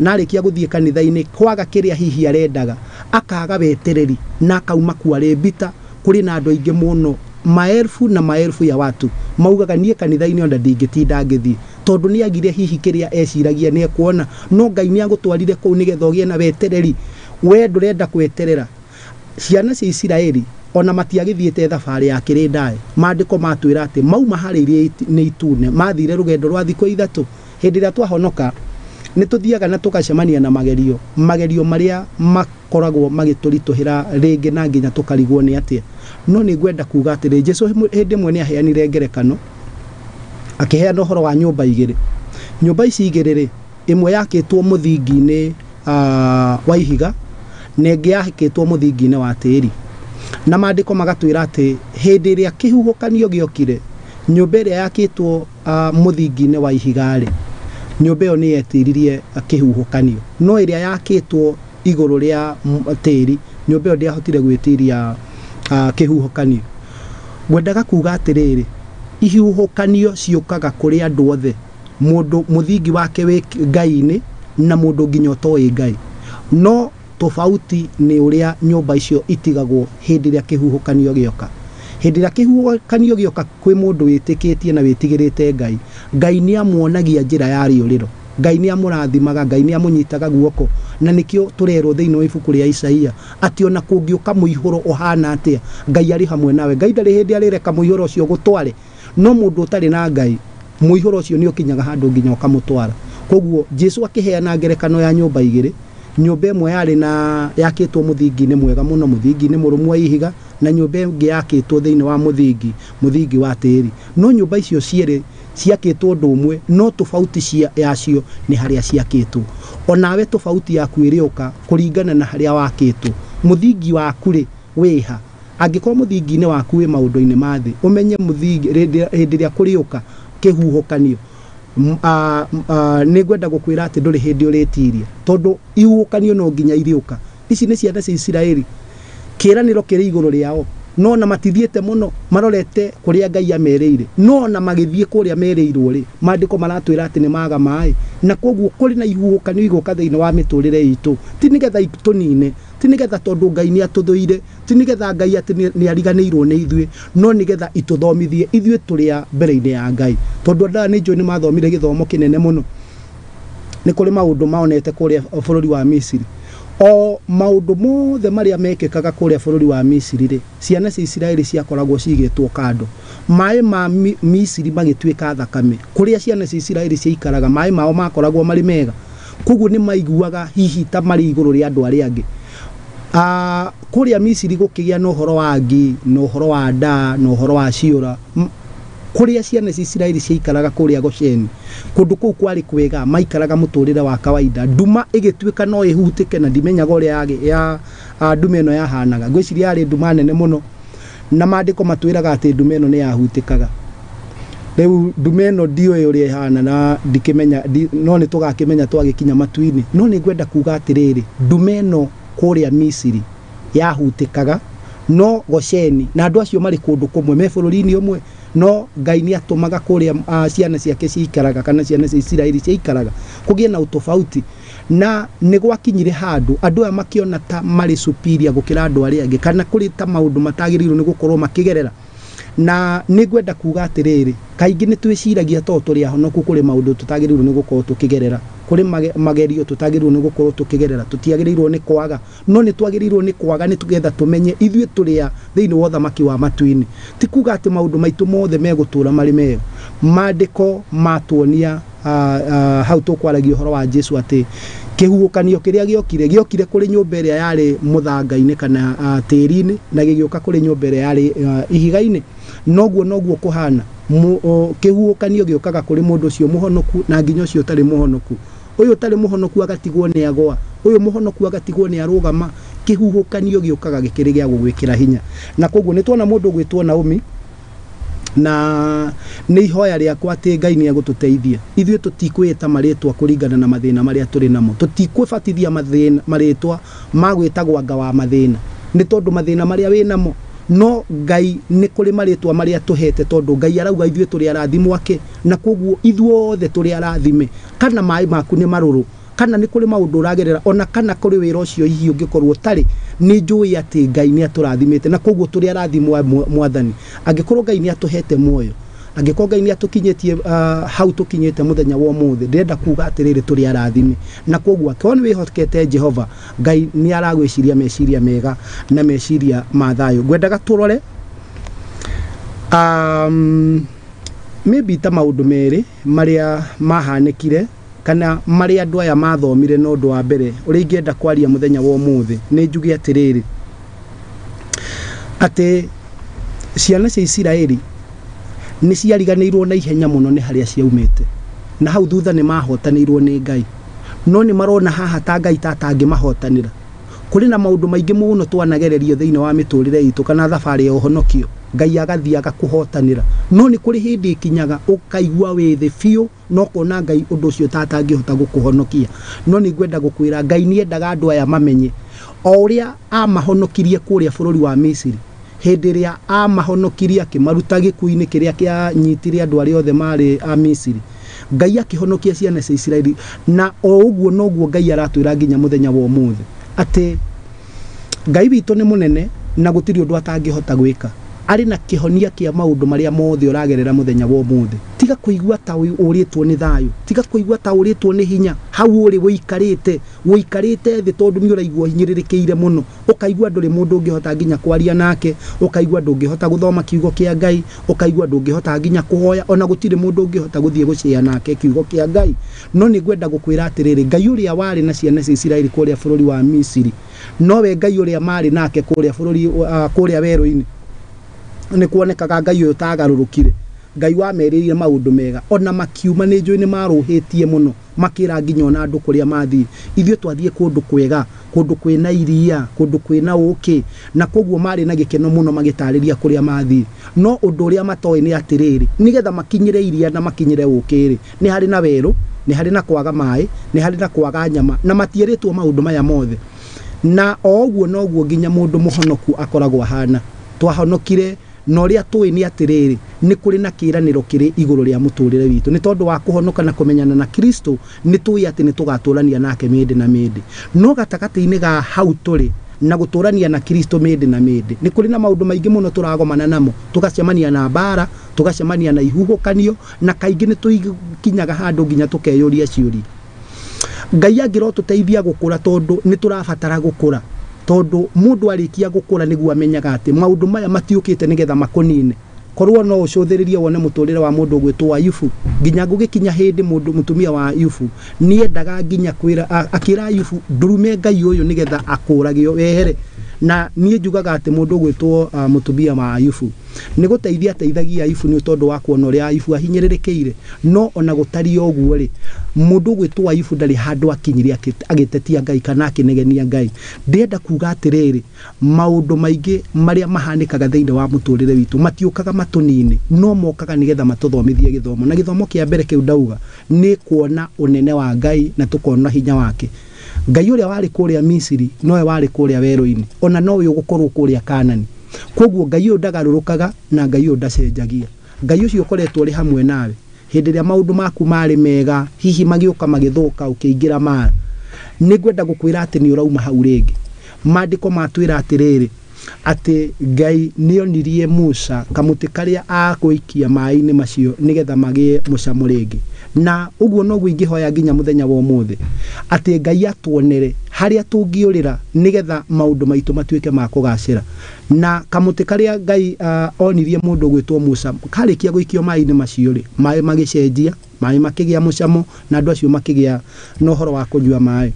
na arĩkia gũthiĩ kanitha-inĩ kwaga kĩrĩa hihi arendaga, akaga wetereri na akauma kuo arĩ bitter. Kũrĩ na andũ aingĩ mũno, maelfu na maelfu ya watu maugaga niĩ kanitha-inĩ ona ndingĩtinda ngĩthiĩ, tondũ nĩ agire hihi kĩrĩa eciragia nĩ ekuona. No Ngai nĩ agũtwarire kũu nĩgetha ũgĩe na wetereri. We ndũrenda kweterera. Ciana cia Isiraeli ona matiagĩthiĩte thabarĩ ya kĩrĩ ndaĩ. Maandĩko matwĩra atĩ mauma harĩ iria nĩ itune, mathire rũgendo rwa thikũ 3. Hĩndĩ ĩrĩa twahonoka nĩ tũthiaga na tũgacemania na magerio, magerio marĩa makoragwo magĩtũritũhĩra rĩngĩ na nginya tũkarigwo nĩ atĩa. No nĩ ngwenda kuga atĩrĩ, Jesũ hĩndĩ ĩmwe nĩ aheanire ngerekano, akĩheana ũhoro wa nyũmba igĩrĩ. Nyũmba ici igĩrĩ rĩ, ĩmwe yakĩtwo mũthingi-inĩ wa ihiga, Na ĩngĩ yakĩtwo mũthingi-inĩ wa tĩri. Na maandĩko magatwĩra atĩ hĩndĩ ĩrĩa kĩhuhũkanio gĩokire, nyũmba ĩrĩa yakĩtwo mũthingi-inĩ wa ihiga-rĩ, nyũmba ĩyo nĩ yetiririe kĩhuhũkanio. No ĩrĩa yakĩtwo igũrũ rĩa tĩri, nyũmba ĩyo ndĩahotire gwĩtiria kĩhuhũkanio. Ngwendaga kuga atĩrĩrĩ, ihuhũkanio ciũkaga kũrĩ andũ othe, mũndũ mũthingi wake wĩ Ngai-inĩ na mũndũ nginya ũtoĩ Ngai. No tofauti nĩ ũrĩa nyũmba icio itigagwo hĩndĩ ĩrĩa kĩhuhũkanio gĩoka. Hĩndĩ ĩrĩa kĩhuhũkanio gĩoka kwĩ mũndũ wĩtĩkĩtie na wĩtigĩrĩte Ngai, Ngai nĩ amuonagia njĩra ya rĩũrĩro. Ngai nĩ amũrathimaga, Ngai nĩ amũnyitaga guoko. Na nĩkĩo tũrerwo thĩinĩ wa ibuku rĩa Isaia atĩ ona kũngĩũka mũihũro ũhana atĩa, Ngai arĩ hamwe nawe. Ngai ndarĩ hĩndĩ arĩreka mũihũro ũcio ũgũtware. No mũndũ ũtarĩ na Ngai, mũihũro ũcio nĩ ũkinyaga handũ nginya ũkamũtwara. Koguo Jesu akĩheana ngerekano ya nyũmba igĩrĩ. Nyũmba ĩmwe yarĩ na yakĩtwo mũthingi-inĩ mwega mũno, mũthingi-inĩ mũrũmu wa ihiga, na nyũmba ĩngĩ yakĩtwo thĩinĩ wa mũthingi wa tĩri. No nyũmba icio cierĩ ciakĩtwo ũndũ ũmwe, no tofauti yacio nĩ harĩa ciakĩtwo. Onawe tofauti yaku ĩrĩũka kũringana na harĩa wakĩtwo. Mũthingi waku rĩ, wĩha. Angĩkorwo mũthingi-inĩ waku wĩ maũndũ-inĩ ma thĩ, ũmenye mũthingi hĩndĩ ĩrĩa kũrĩũka kĩhuhũkanio. Nĩ ngwenda gũkwĩra atĩ ndũrĩ hĩndĩ ũrĩtiria, tondũ ihuhũkanio no nginya irĩũka. Ici nĩ ciana cia Isiraeli, kĩĩranĩro kĩrĩ igũrũ rĩao, no na matithiĩte mũno, marorete kũrĩa Ngai amerĩire. No na magĩthiĩ kũrĩa merĩirwo rĩ, maandĩko maratwĩra atĩ nĩ maga maĩ, na koguo kũrĩ na ihuhũkanio igũka thĩinĩ wa mĩtũrĩre itũ. Ti nĩgetha itũnine, ti nĩgetha tondũ Ngai nĩ atũthũire, ti nĩgetha Ngai atĩ nĩ ariganĩirwo nĩ ithuĩ, no nĩgetha itũthomithie ithuĩ tũrĩa mbere-inĩ ya Ngai. Tondũ andũ aya nĩ njũĩ nĩ mathomire gĩthomo kĩnene mũno. Nĩ kũrĩ maũndũ maonete kũrĩa bũrũri wa Misiri. O maũndũ mothe marĩa mekĩkaga kũrĩa bũrũri wa Misiri rĩ, ciana cia Isiraeli ciakoragwo cigĩtwo kando. Maĩ ma Misiri magĩtuĩka thakame. Kũrĩa ciana cia Isiraeli ciaikaraga, maĩ mao makoragwo marĩ mega. Koguo nĩ maiguaga hihi ta marĩ igũrũ rĩa andũ arĩa angĩ. Kũrĩa Misiri gũkĩgĩa na ũhoro wa ngi, na ũhoro wa nda, na ũhoro wa ciũra. Kũrĩa ciana cia Isiraeli ciaikaraga kũrĩa Gosheni, kũndũ kũu kwarĩ kwega, maikaraga mũtũrĩre wa kawaida. Nduma ĩgĩtuĩka no ĩhutĩke, na ndimenyaga ũrĩa ya nduma ĩno yahanaga. Ngwĩciria yarĩ nduma nene mũno, na maandĩko matwĩraga atĩ nduma ĩno nĩ yahutĩkaga. Rĩu nduma ĩno ndiũĩ ũrĩa ĩhana na ndikĩmenya, no nĩ tũgakĩmenya twagĩkinya matu-inĩ. No nĩ ngwenda kuga atĩrĩrĩ, nduma ĩno kũrĩa Misiri yahutĩkaga, no Gosheni na andũ acio marĩ kũndũ kũmwe, me bũrũri-inĩ ũmwe, no Ngai nĩ atũmaga kũrĩa ciana ciake ciikaraga, kana ciana cia Isiraeli ciikaraga, kũgĩe na ũtofauti. Na nĩ gwakinyire handũ andũ aya makĩona ta marĩ superior gũkĩra andũ arĩa angĩ, kana kũrĩ ta maũndũ matagĩrĩirwo nĩ gũkorwo makĩgerera. Na nĩ ngwenda kuga atĩrĩrĩ, kaingĩ nĩ twĩciragia to tũrĩ ahonoku kũrĩ maũndũ tũtagĩrĩirwo nĩ gũkorwo tũkĩgerera, kũrĩ magerio tũtagĩrĩirwo nĩ gũkorwo tũkĩgerera, tũtiagĩrĩirwo nĩ kwaga, no nĩ twagĩrĩirwo nĩ kwaga nĩ tũgetha tũmenye ithuĩ tũrĩ a thĩinĩ wa ũthamaki wa matu-inĩ. Ti kuga atĩ maũndũ maitũ mothe megũtũra marĩ mega. Maandĩko matuonia hau tũkwaragia ũhoro wa Jesu atĩ kĩhuhũkanio kĩrĩa gĩokire, gĩokire kũrĩ nyũmba ĩrĩa yarĩ mũthanga-inĩ kana tĩri-inĩ, na gĩgĩũka kũrĩ nyũmba ĩrĩa yarĩ ihiga-inĩ. Noguo noguo kũhana. Kĩhuhũkanio gĩũkaga kũrĩ mũndũ ũcio mũhonoku na nginya ũcio ũtarĩ mũhonoku. Ũyũ ũtarĩ mũhonoku agatigwo nĩ agwa, ũyũ mũhonoku agatigwo nĩ arũgama. Kĩhuhũkanio gĩũkaga gĩkĩrĩ gĩa gũgwĩkĩra hinya. Na koguo nĩ tuona mũndũ ũgwĩtwo Naomi, na nĩ ihoya rĩakwa atĩ Ngai nĩ egũtũteithia. Ithuĩ tũtikwĩta marĩtwa kũringana na mathĩna marĩa tũrĩ namo, tũtikwĩbatithia marĩtwa ma gwĩtagwo anga wa mathĩna, nĩ tondũ mathĩna marĩa wĩ namo. No Ngai nĩ kũrĩ marĩtwa marĩa tũhete, tondũ Ngai arauga ithuĩ tũrĩ arathimwo ake, na koguo ithuothe tũrĩ arathime. Kana maĩ maku nĩ marũrũ, kana nĩ kũrĩ maũndũ ũragerera, ona kana kũrĩ wĩra ũcio hihi ũngĩkorwo ũtarĩ, nĩ njũĩ atĩ Ngai nĩ atũrathimĩte, na koguo tũrĩ arathimwo a Mwathani. Angĩkorwo Ngai nĩ atũhete muoyo, angĩkorwo Ngai nĩ atũkinyĩtie hau tũkinyĩte mũthenya wa ũmũthĩ, ndĩrenda kuga atĩrĩrĩ, tũrĩ arathime. Na koguo angĩkorwo nĩ wĩhokete Jehova, Ngai nĩ aragwĩciria meciria mega na meciria ma thayũ. Ngwendaga tũrore maybe ta maũndũ merĩ marĩa mahanĩkire, kana marĩa andũ aya mathomire. Na ũndũ wa mbere ũrĩa ingĩenda kwaria mũthenya wa ũmũthĩ, nĩ njuge atĩrĩrĩ, atĩ ciana cia Isiraeli nĩ ciariganĩirwo na ihenya mũno nĩ harĩa ciaumĩte, na hau thutha nĩ mahotanĩirwo nĩ Ngai. No nĩ marona haha ta Ngai ta atangĩmahotanĩra. Kũrĩ na maũndũ maingĩ mũno twanagererio thĩinĩ wa mĩtũrĩre itũ kana thabarĩ ya ũhonokio, Ngai agathiĩ agakũhotanĩra. No nĩ kũrĩ hĩndĩ ĩkinyaga ũkaigua wĩ thĩ biũ na ũkona Ngai ũndũ ũcio ta atangĩhota gũkũhonokia. No nĩ ngwenda gũkwĩra Ngai nĩ endaga andũ aya mamenye o ũrĩa amahonokirie kũrĩa bũrũri wa Misiri, hĩndĩ ĩrĩa amahonokirie akĩmaruta gĩkuũ-inĩ kĩrĩa kĩanyitire andũ arĩa othe marĩ a Misiri, Ngai akĩhonokia ciana cia Isiraeli. Na o ũguo noguo Ngai aratwĩra nginya mũthenya wa ũmũthĩ atĩ Ngai witũ nĩ mũnene na gũtirĩ ũndũ atangĩhota gwĩka. Arĩ na kĩhonia kĩa maũndũ marĩa mothe ũragerera mũthenya wa ũmũthĩ. Tiga kũigua ta ũrĩtwo nĩ thayũ, tiga kũigua ta ũrĩtwo nĩ hinya hau ũrĩ ũikarĩte, ũikarĩte thĩ tondũ nĩ ũraigua ũhinyĩrĩrĩkĩire mũno, ũkaigua ndũrĩ mũndũ ũngĩhota nginya kwaria nake, ũkaigua ndũngĩhota gũthoma kiugo kĩa Ngai, ũkaigua ndũngĩhota nginya kũhoya, ona gũtirĩ mũndũ ũngĩhota gũthiĩ gũcĩa nake kiugo kĩa Ngai. No nĩ ngwenda gũkwĩra atĩrĩrĩ, Ngai ũrĩa warĩ na ciana cia Isiraeli kũrĩa bũrũri wa Misiri nowe Ngai ũrĩa marĩ nake kũrĩa bũrũri, kũrĩa werũ-inĩ. Nĩ kuonekaga Ngai ũyũ tagarũrũkire, Ngai wamerĩire maũndũ mega, ona makiuma nĩ njũĩ nĩ marũhĩtie mũno, makĩra nginya ona andũ kũrĩa mathiĩ, ithuĩ twathiĩ kũndũ kwega, kũndũ kwĩna iria, kũndũ kwĩna ũkĩ, na koguo marĩ na gĩkeno mũno magĩtarĩria kũrĩa mathiĩ. No ũndũ ũrĩa matoĩ nĩ atĩrĩrĩ, nĩgetha makinyĩre iria na makinyĩre ũkĩ rĩ, nĩ harĩ na werũ, nĩ harĩ na kwaga maĩ, nĩ harĩ na kwaga nyama, na matierĩtwo maũndũ maya mothe. Na o ũguo noguo nginya mũndũ mũhonoku akoragwo ahana. Twahonokire na ũrĩa tũĩ nĩ atĩrĩrĩ, nĩ kũrĩ na kĩĩranĩro kĩrĩ igũrũ rĩa mũtũrĩre witũ. Nĩ tondũ wa kũhonoka na kũmenyana na Kristo, nĩ tũĩ atĩ nĩ tũgatũrania nake mĩndĩ na mĩndĩ. No gatagatĩ-inĩ ga hau tũrĩ na gũtũrania na Kristo mĩndĩ na mĩndĩ, nĩ kũrĩ na maũndũ maingĩ mũno tũragomana namo, tũgacemania na mbara, tũgacemania na ihuhũkanio, na kaingĩ nĩ tũkinyaga handũ nginya tũkeyũria ciũria. Ngai angĩrotũteithia gũkũra tondũ nĩ tũrabatara gũkũra, tondũ mũndũ arĩkia gũkũra nĩguo amenyaga atĩ maũndũ maya matiũkĩte nĩgetha makũnine. Korwo no ũcũthĩrĩrie wone mũtũrĩre wa mũndũ ũgwĩtwo Ayubu, nginya gũgĩkinya hĩndĩ mũndũ mũtumia wa Ayubu nĩendaga nginya kwĩra, akĩra Ayubu ndurume Ngai ũyũ nĩgetha akũrage wehere. Na niĩ njugaga atĩ mũndũ ũgwĩtwo mũtumia wa Ayubu nĩ gũteithia ateithagia Ayubu nĩ tondũ wa kuona ũrĩa Ayubu ahinyĩrĩrĩkĩire. No ona gũtariĩ ũguo rĩ, mũndũ ũgwĩtwo Ayubu ndarĩ handũ akinyire agĩtetia Ngai kana akĩnegenia Ngai. Ndĩrenda kuga atĩrĩrĩ, maũndũ maingĩ marĩa mahanĩkaga thĩinĩ wa mũtũrĩre witũ matiũkaga matũnine, no mokaga nĩgetha matũthomithie gĩthomo. Na gĩthomo kĩa mbere kĩu ndauga nĩ kuona ũnene wa Ngai na tũkona hinya wake. Ngai ũrĩa warĩ kũrĩa Misiri nowe warĩ kũrĩa werũ-inĩ, ona nowe ũgũkorwo kũrĩa Kanani. Koguo Ngai ũyũ ndagarũrũkaga na Ngai ũyũ ndacenjagia. Ngai ũcio ũkoretwo ũrĩ hamwe nawe hĩndĩ ĩrĩa maũndũ maku marĩ mega, hihi magĩũka magĩthũka ũkĩingĩra mara, nĩ ngwenda gũkwĩra atĩ nĩ ũrauma hau rĩngĩ. Maandĩko matwĩra atĩrĩrĩ, atĩ Ngai nĩonirie Musa kamũtĩ karĩa akũikia maĩ-inĩ macio nĩgetha magĩe mũcamo rĩngĩ. Na ũguo noguo ingĩhoya nginya mũthenya wa ũmũthĩ, atĩ Ngai atuonere harĩa tũngĩũrĩra nĩgetha maũndũ maitũ matuĩke ma kũgacĩra. Na kamũtĩ karĩa Ngai onirie mũndũ ũgwĩtwo Musa karĩkia gũikio maĩ-inĩ macio rĩ, maĩ magĩcenjia, maĩ makĩgĩa mũcamo, na andũ acio makĩgĩa na ũhoro wa kũnyua maĩ.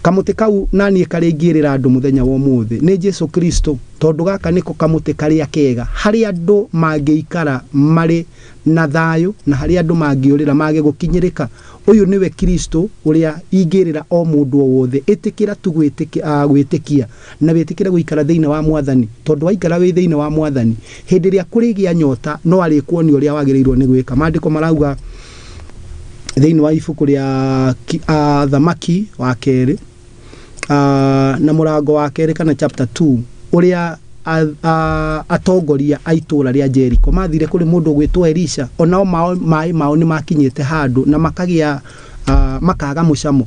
Kamũtĩ kau na niĩ karĩa ingĩrĩra andũ mũthenya wa ũmũthĩ nĩ Jesu Kristo, tondũ gaka nĩko kamũtĩ karĩa kega harĩa andũ mangĩikara marĩ na thayũ na harĩa andũ mangĩũrĩra mage gũkinyĩrĩka. Ũyũ nĩwe Kristo ũrĩa ingĩrĩra o mũndũ o wothe. Ĩtĩkĩra tu gwĩtĩkia na wĩtĩkĩre gũikara thĩinĩ wa Mwathani, tondũ waikara wĩ thĩinĩ wa Mwathani hĩndĩ ĩrĩa kũrĩgĩa nyota no arĩkuonia ũrĩa wagĩrĩirwo nĩ gwĩka. Maandĩko marauga thĩinĩ wa ibuku rĩa Thamaki wa kerĩ, na mũrango wa kerĩ kana chapter 2, ũrĩa atongoria a itũũra rĩa Jericho mathire kũrĩ mũndũ ũgwĩtwo Elisha. Onao maĩ mao nĩ makinyĩte handũ na makagĩa, makaga mũcamo.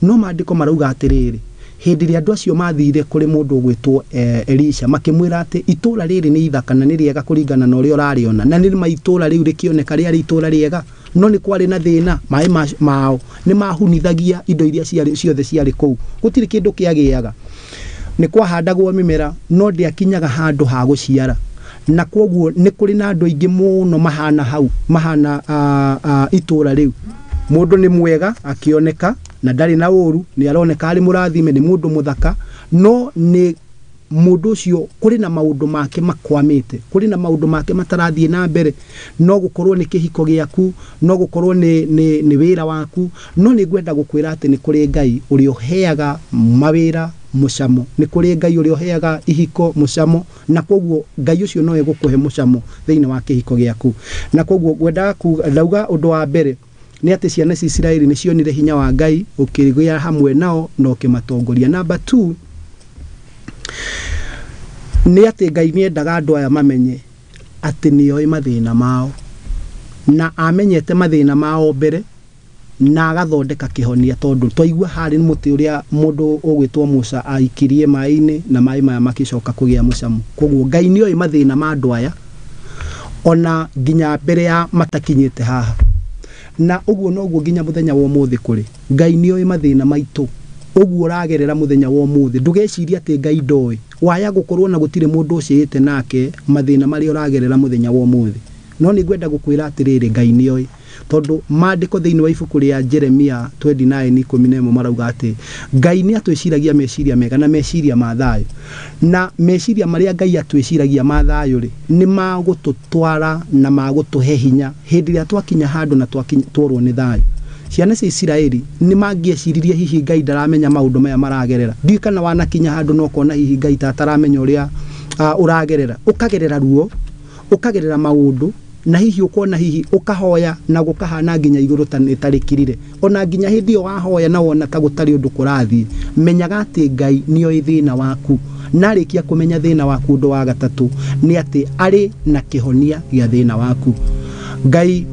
No maandĩko marauga atĩrĩrĩ, hĩndĩ ĩrĩa andũ acio mathire kũrĩ mũndũ ũgwĩtwo Elisha, makĩmwĩra atĩ itũũra rĩrĩ nĩ ithaka na nĩ rĩega kũringana na ũrĩa ũrarĩona, na nĩ ma itũũra rĩu rĩkĩoneka rĩarĩ itũũra rĩega, no nĩ kwarĩ na thĩna, maĩ mao nĩ mahunithagia indo iria ciothe ciarĩ kũu, gũtirĩ kĩndũ kĩagĩaga. Nĩ kwahandagwo mĩmera no ndĩakinyaga handũ ha gũciara, na koguo nĩ kũrĩ na andũ aingĩ mũno mahana hau, mahana itũũra rĩu. Mũndũ nĩ mwega akĩoneka na ndarĩ na ũru, nĩ aroneka arĩ mũrathime, nĩ mũndũ mũthaka, no nĩ mũndũ ũcio kũrĩ na maũndũ make makwamĩte, kũrĩ na maũndũ make matarathiĩ na mbere. No gũkorwo nĩ kĩhiko gĩaku, no gũkorwo nĩ wĩra waku, no nĩ ngwenda gũkwĩra atĩ nĩ kũrĩ Ngai ũrĩa ũheaga mawĩra mũcamo. Nĩ kũrĩ Ngai ũrĩa ũheaga ihiko mũcamo, na koguo Ngai ũcio no egũkũhe mũcamo thĩinĩ wa kĩhiko gĩaku. Na koguo ngwendaga ndauga ũndũ wa mbere nĩ atĩ ciana cia Isiraeli nĩ cionire hinya wa Ngai ũkĩgĩa hamwe nao na ũkĩmatongoria. Number 2 nĩ atĩ Ngai nĩ endaga andũ aya mamenye atĩ nĩoĩ mathĩna mao, na amenyete mathĩna mao mbere na agathondeka kĩhonia, tondũ twaigua harĩ mũtĩ ũrĩa mũndũ ũgwĩtwo Musa aikirie maĩ-inĩ na maĩ maya makĩcoka kũgĩa mũcamo. Koguo Ngai nĩoĩ mathĩna ma andũ aya ona nginya mbere ya matakinyĩte haha. Na ũguo noguo nginya mũthenya wa ũmũthĩ kũrĩ. Ngai nĩoĩ mathĩna maitũ. Ũguo ũragerera mũthenya wa ũmũthĩ, ndũgecirie atĩ Ngai ndoĩ. Waya gũkorwo na gũtirĩ mũndũ ũcĩĩte nake mathĩna marĩa ũragerera mũthenya wa ũmũthĩ. No nĩ ngwenda gũkwĩra atĩrĩrĩ, Ngai nĩoĩ. Tondũ maandĩko thĩinĩ wa ibuku rĩa Jeremia 29:11 marauga atĩ Ngai nĩ atwĩciragia meciria mega na meciria ma thayũ. Na meciria marĩa Ngai atwĩciragia ma thayũ rĩ, nĩ magũtũtwara na magũtũhe hinya hĩndĩ ĩrĩa twakinya handũ na tworwo nĩ thayũ. Ciana cia Isiraeli nĩ mangĩeciririe hihi Ngai ndaramenya maũndũ maya maragerera. Ndiũĩ kana wanakinya handũ na ũkona hihi Ngai ta ataramenya ũrĩa ũragerera. Ũkagerera ruo, ũkagerera maũndũ, na hihi ũkona hihi ũkahoya na gũkahana nginya igũrũ ta nĩ tarĩkirire. Ona nginya hĩndĩ ĩyo wahoya na wona ta gũtarĩ ũndũ kũrathiĩ, menyaga atĩ Ngai nĩoĩ thĩna waku. Na arĩkia kũmenya thĩna waku, ũndũ wa gatatũ nĩ atĩ arĩ na kĩhonia gĩa thĩna waku. Ngai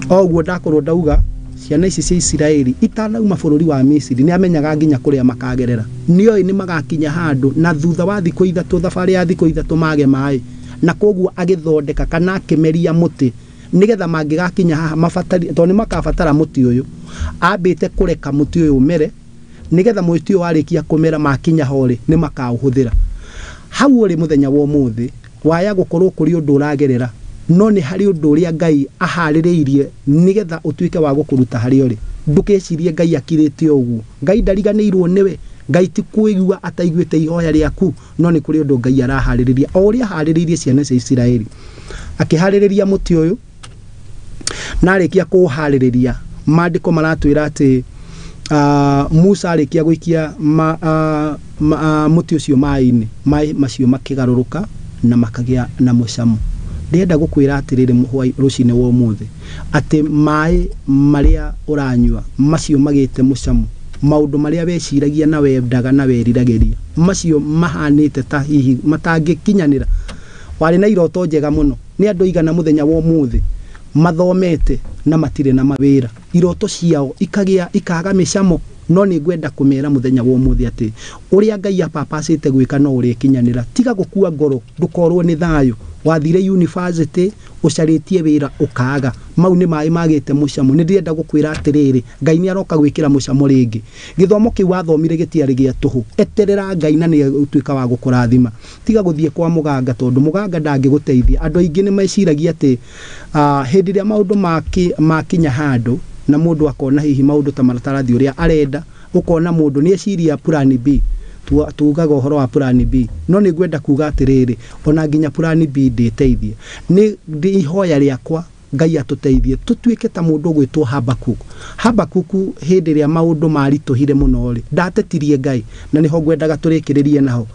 o ũguo ndakorwo ndauga, ciana ici cia Isiraeli itanauma bũrũri wa Misiri nĩ amenyaga nginya kũrĩa makagerera. Nĩoĩ nĩ magakinya handũ na thutha wa thikũ ithatũ, thabarĩ ya thikũ ithatũ mage maĩ. Na koguo agĩthondeka kana akĩmeria mũtĩ nĩgetha mangĩgakinya haha mabatari, tondũ nĩ makabatara mũtĩ ũyũ. Ambĩte kũreka mũtĩ ũyũ ũmere nĩgetha mũtĩ ũyũ warĩkia kũmera makinya ho rĩ, nĩ makaũhũthĩra. Hau ũrĩ mũthenya wa ũmũthĩ waya gũkorwo kũrĩ ũndũ ũragerera, no nĩ harĩ ũndũ ũrĩa Ngai aharĩrĩirie nĩgetha ũtuĩke wa gũkũruta harĩa ũrĩ. Ndũgecirie Ngai akirĩte ũguo. Ngai ndariganĩirwo nĩwe. Ngai ti kũigua ataiguĩte ihoya rĩaku, no nĩ kũrĩ ũndũ Ngai araharĩrĩria. O ũrĩa aharĩrĩirie ciana cia Isiraeli, akĩharĩrĩria mũtĩ ũyũ, na arĩkia kũũharĩrĩria, maandĩko maratwĩra atĩ Musa arĩkia gũikia mũtĩ ũcio maĩ-inĩ, maĩ macio makĩgarũrũka na makagĩa na mũcamo. Ndĩrenda gũkwĩra atĩrĩrĩ rũcinĩ wa ũmũthĩ, atĩ maĩ marĩa ũranyua macio magĩte mũcamo, maũndũ marĩa weciragia na wendaga na weriragĩria, macio mahanĩte ta hihi matangĩkinyanĩra. Warĩ na iroto njega mũno. Nĩ andũ aigana mũthenya wa ũmũthĩ mathomete na matirĩ na mawĩra, iroto ciao ikagĩa ikaga mĩcamo. No nĩ ngwenda kũmera mũthenya wa ũmũthĩ atĩ ũrĩa Ngai apapacĩte gwĩka no ũrĩkinyanĩra. Tiga gũkua ngoro, ndũkorwo nĩ thayũ. Wathire university ũcarĩtie wĩra ũkaga, mau nĩ maĩ magĩte mũcamo. Nĩ ndĩrenda gũkwĩra atĩrĩrĩ, Ngai nĩ aroka gwĩkĩra mũcamo rĩngĩ. Gĩthomo kĩu wathomire gĩtiarĩ gĩa tũhũ. Eterera Ngai na nĩ egũtuĩka wa gũkũrathima. Tiga gũthiĩ kwa mũganga, tondũ mũganga ndangĩgũteithia. Andũ aingĩ nĩ meciragia atĩ hĩndĩ ĩrĩa maũndũ makinya handũ na mũndũ akona hihi maũndũ ta matarathiĩ ũrĩa arenda, ũkona mũndũ nĩ eciria plan B. Tugaga ũhoro wa plan B, no nĩ ngwenda kuga atĩrĩrĩ, ona nginya plan B ndĩteithie. Nĩ ihoya rĩakwa Ngai atũteithie tũtuĩke ta mũndũ ũgwĩtwo Habakuk. Habakuk hĩndĩ ĩrĩa maũndũ maritũhire mũno rĩ, ndatetirie Ngai, na nĩho ngwendaga tũrĩkĩrĩrie naho.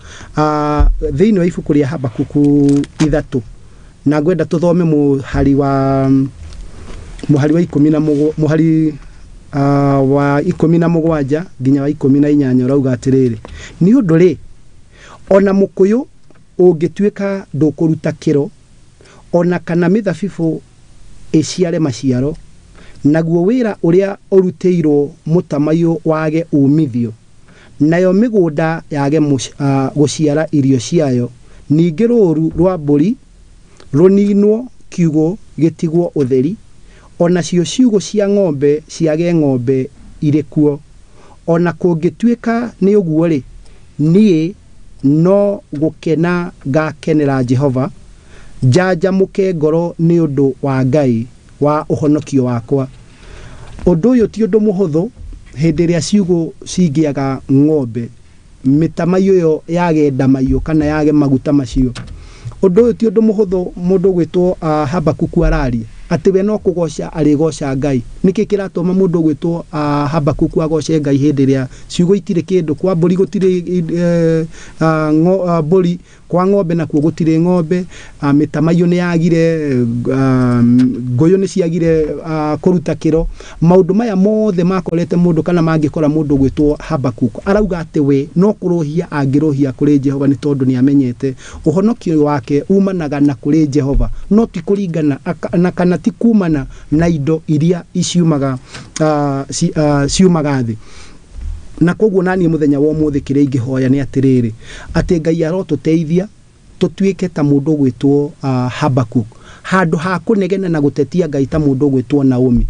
Thĩinĩ wa ibuku rĩa Habakuk 3, na ngwenda tũthome mũhari wa mũhari wa 17 nginya wa 18 ũrauga atĩrĩrĩ, nĩ ũndũ rĩ, ona mũkũyũ ũngĩtuĩka ndũkũruta kĩro, ona kana mĩthabibũ ĩciare maciaro, naguo wĩra ũrĩa ũrutĩirwo mũtamaiyũ wage umithio, nayo mĩgũnda yage gũciara irio ciayo, ningĩ rũũru rwa mbũri rũninwo kiugũ gĩtigwo ũtheri, onacio ciugũ cia ng'ombe ciage ng'ombe irĩ kuo. Ona kũngĩtuĩka nĩ ũguo rĩ, niĩ no gũkena ngakenera Jehova, njanjamũke ngoro nĩ ũndũ wa Ngai wa ũhonokio wakwa. Ũndũ ũyũ ti ũndũ mũhũthũ hĩndĩ ĩrĩa ciugũ cingĩaga ng'ombe, mĩtamaiyũ ĩyo yage ndamaiyũ kana yage maguta macio. Ũndũ ũyũ ti ũndũ mũhũthũ mũndũ ũgwĩtwo Habakuku araria atĩ we no kũgoca arĩgoca Ngai. Nĩkĩ kĩratũma mũndũ ũgwĩtwo Habakuku agoce Ngai hĩndĩ ĩrĩa ciugo itirĩ kĩndũ, kwa mbũri gũtirĩ mbũri, kwa ng'ombe nakuo gũtirĩ ng'ombe, mĩtamaiyũ nĩ yagire, ngũyũ nĩ ciagire kũruta kĩro. Maũndũ maya mothe makorete mũndũ kana mangĩkora mũndũ ũgwĩtwo Habakuku, arauga atĩ we no kũrũhia angĩrũhia kũrĩ Jehova nĩ tondũ nĩ amenyete ũhonokio wake umanaga na kũrĩ Jehova, no ti kũringana na kana ti kumana na indo iria ciumaga ciumaga thĩ. Na koguo naniĩ mũthenya wa ũmũthĩ kĩrĩa ingĩhoya nĩ atĩrĩrĩ, atĩ Ngai arotũteithia tũtuĩke ta mũndũ ũgwĩtwo Habakuk, handũ ha kũnegena na gũtetia Ngai ta mũndũ ũgwĩtwo Naomi,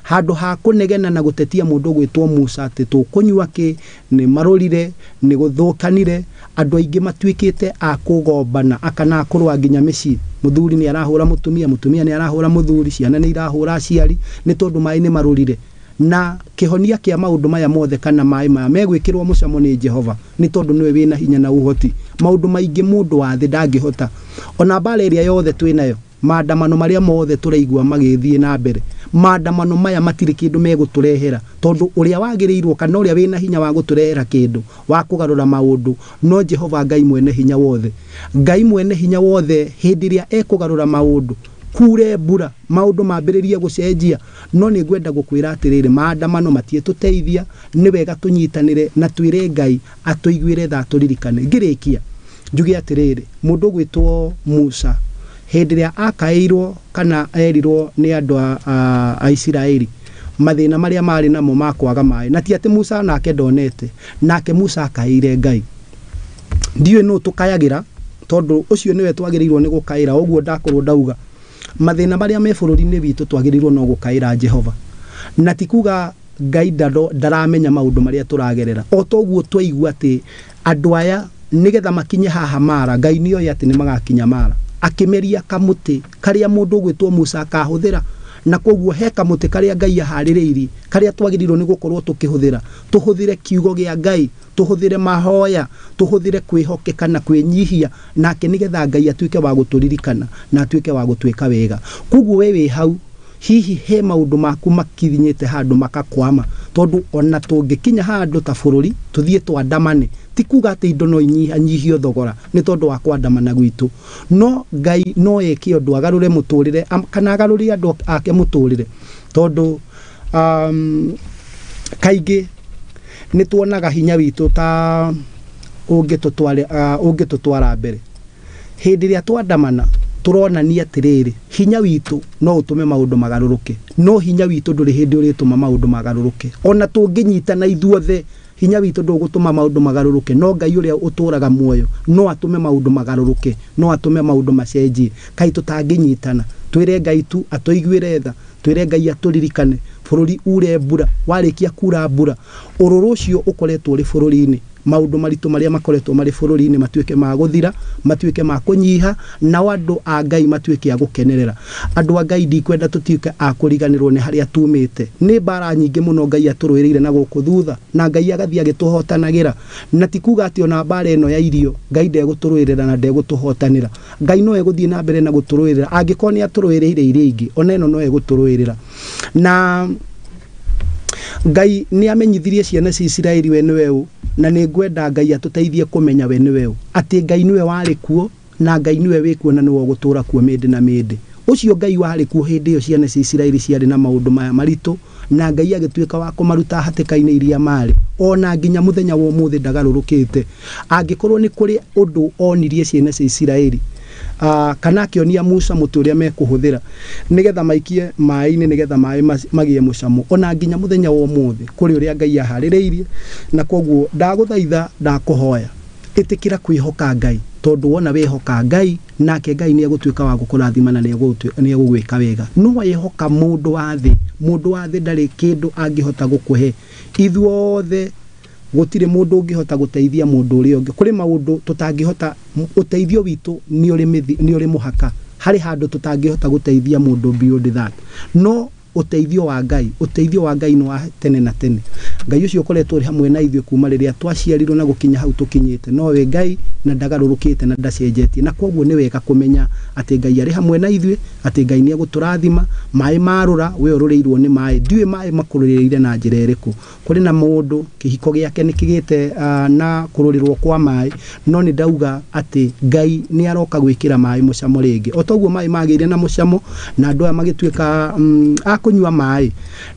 handũ ha kũnegena na gũtetia mũndũ ũgwĩtwo Musa atĩ tũkũnyua kĩ, nĩ marũrire, nĩ gũthũkanire, andũ aingĩ matuĩkĩte a kũgombana kana kũrũa nginya mĩciĩ. Mũthuri nĩ arahũra mũtumia, mũtumia nĩ arahũra mũthuri, ciana nĩ irahũra aciari nĩ tondũ maĩ nĩ marũrire. Na kĩhonia kĩa maũndũ maya mothe kana maĩ maya megwĩkĩrwo mũcamo nĩ Jehova nĩ tondũ nĩwe wĩna hinya na ũhoti. Maũndũ maingĩ mũndũ wa thĩ ndangĩhota. Ona mbara ĩrĩa yothe twĩnayo, maandamano marĩa mothe tũraigua magĩthiĩ na mbere, maandamano maya matirĩ kĩndũ megũtũrehera, tondũ ũrĩa wagĩrĩirwo kana ũrĩa wĩna hinya wa gũtũrehera kĩndũ wa kũgarũra maũndũ no Jehova Ngai mwene hinya wothe. Ngai mwene hinya wothe hĩndĩ ĩrĩa ekũgarũra maũndũ, kure mbura, maũndũ mambĩrĩrie gũcenjia. No nĩ ngwenda gũkwĩra atĩrĩrĩ, maandamano matiĩtũteithia, nĩ wega tũnyitanĩre na twĩre Ngai atũiguĩre tha tũririkane. Ngĩrĩkia njuge atĩrĩrĩ, mũndũ ũgwĩtwo Musa hĩndĩ ĩrĩa akaĩirwo kana erirwo nĩ andũ a Isiraeli mathĩna marĩa marĩ namo ma kwaga maĩ, na ti atĩ Musa nake ndonete, nake Musa akaĩire Ngai. Ndiũĩ nũ tũkayagĩra, tondũ ũcio nĩwe twagĩrĩirwo nĩ gũkaĩra. Ũguo ndakorwo ndauga mathĩna marĩa me bũrũri-inĩ witũ twagĩrĩirwo no gũkaĩra Jehova, na ti kuga Ngai ndaramenya maũndũ marĩa tũragerera. O toguo twaigua atĩ andũ aya nĩgetha makinye haha Mara, Ngai nĩoĩ atĩ nĩ magakinya Mara, akĩmeria kamũtĩ karĩa mũndũ ũgwĩtwo Musa akahũthĩra. Na koguo he kamũtĩ karĩa Ngai aharĩrĩirie, karĩa twagĩrĩirwo nĩ gũkorwo tũkĩhũthĩra. Tũhũthĩre kiugo kĩa Ngai, tũhũthĩre mahoya, tũhũthĩre kwĩhokeka na kwĩnyihia nake, nĩgetha Ngai atuĩke wa gũtũririkana na atuĩke wa gũtwĩka wega. Koguo we wĩ hau, hihi he maũndũ maku makinyĩte handũ makakwama, tondũ ona tũngĩkinya handũ ta bũrũri tũthiĩ twandamane, ti kuga atĩ indo no inyihanyihio thogora nĩ tondũ wa kwandamana gwitũ. No Ngai no eke ũndũ agarũre mũtũrĩre kana agarũrie andũ ake mũtũrĩre, tondũ kaingĩ nĩ tuonaga hinya witũ ta ũngĩtũtwara mbere. Hĩndĩ ĩrĩa twandamana tũronania atĩrĩrĩ, hinya witũ no ũtũme maũndũ magarũrũke, no hinya witũ ndũrĩ hĩndĩ ũrĩtũma maũndũ magarũrũke. Ona tũngĩnyitana ithuothe, hinya witũ ndũgũtũma maũndũ magarũrũke, no Ngai ũrĩa ũtũraga muoyo no atũme maũndũ magarũrũke, no atũme maũndũ macenjie. Kaĩ tũtangĩnyitana, twĩre Ngai tu atũiguĩre tha, twĩre Ngai atũririkane, bũrũri ure mbura, warĩkia kura mbura, ũrũrũ ũcio ũkoretwo ũrĩ bũrũri-inĩ, maũndũ maritũ marĩa makoretwo marĩ bũrũri-inĩ matuĩke ma gũthira, matuĩke ma kũnyiha, nao andũ a Ngai matuĩke a gũkenerera. Andũ a Ngai ndikwenda tũtuĩke a kũriganĩrwo nĩ harĩa tumĩte. Nĩ mbara nyingĩ mũno Ngai atũrũĩrĩire na gũkũ thutha, na Ngai agathiĩ agĩtũhotanagĩra. Na ti kuga atĩ ona mbara ĩno ya irio Ngai ndegũtũrũĩrĩra na ndegũtũhotanĩra. Ngai no egũthiĩ na mbere na gũtũrũĩrĩra, angĩkorwo nĩ atũrũĩrĩire iria ingĩ, ona ĩno no egũtũrũĩrĩra. Na Ngai nĩ amenyithirie ciana cia Isiraeli we nĩwe ũ, na nĩ ngwenda Ngai atũteithie kũmenya we nĩwe ũ, atĩ Ngai nĩwe warĩ kuo na Ngai nĩwe wĩ kuo na nĩwe ũgũtũũra kuo mĩndĩ na mĩndĩ. Ũcio Ngai warĩ kuo hĩndĩ ĩyo ciana cia Isiraeli ciarĩ na maũndũ maya maritũ, na Ngai agĩtuĩka wa kũmaruta hatĩka-inĩ iria marĩ, ona nginya mũthenya wa ũmũthĩ ndagarũrũkĩte. Angĩkorwo nĩ kũrĩ ũndũ onirie ciana cia Isiraeli, kana akĩonia Musa mũtĩ ũrĩa mekũhũthĩra nĩgetha maikie maĩ-inĩ, nĩgetha maĩ magĩe mũcamo, ona nginya mũthenya wa ũmũthĩ kũrĩ ũrĩa Ngai aharĩrĩirie. Na koguo ndagũthaitha, ndakũhoya, ĩtĩkĩra kwĩhoka Ngai, tondũ wona wĩhoka Ngai, nake Ngai nĩ egũtuĩka wa gũkũrathima na nĩ egũgwĩka wega. No wĩhoka mũndũ wa thĩ, mũndũ wa thĩ ndarĩ kĩndũ angĩhota gũkũhe. Ithuothe gũtirĩ mũndũ ũngĩhota gũteithia mũndũ ũrĩa ũngĩ. Kũrĩ maũndũ tũtangĩhota, ũteithio witũ nĩ ũrĩ mũhaka. Harĩ handũ tũtangĩhota gũteithia mũndũ beyond that. No Ũteithio wa Ngai, ũteithio wa Ngai nĩ wa tene na tene. Ngai ũcio ũkoretwo ũrĩ hamwe na ithuĩ kuma rĩrĩa twaciarirwo na gũkinya hau tũkinyĩte, nowe Ngai na ndagarũrũkĩte na ndacenjetie. Na koguo nĩ wega kũmenya atĩ Ngai arĩ hamwe na ithuĩ, atĩ Ngai nĩ egũtũrathima. Maĩ marũra, we ũrũrĩirwo nĩ maĩ. Ndiũĩ maĩ makũrũrĩire na njĩra ĩrĩkũ. Kũrĩ na mũndũ kĩhiko gĩake nĩ kĩgĩte na kũrũrĩrwo kwa maĩ, no nĩ ndauga atĩ Ngai nĩ aroka gwĩkĩra maĩ mũcamo rĩngĩ. O toguo maĩ magĩire na mũcamo na andũ aya magĩtuĩka a kũnyua maĩ.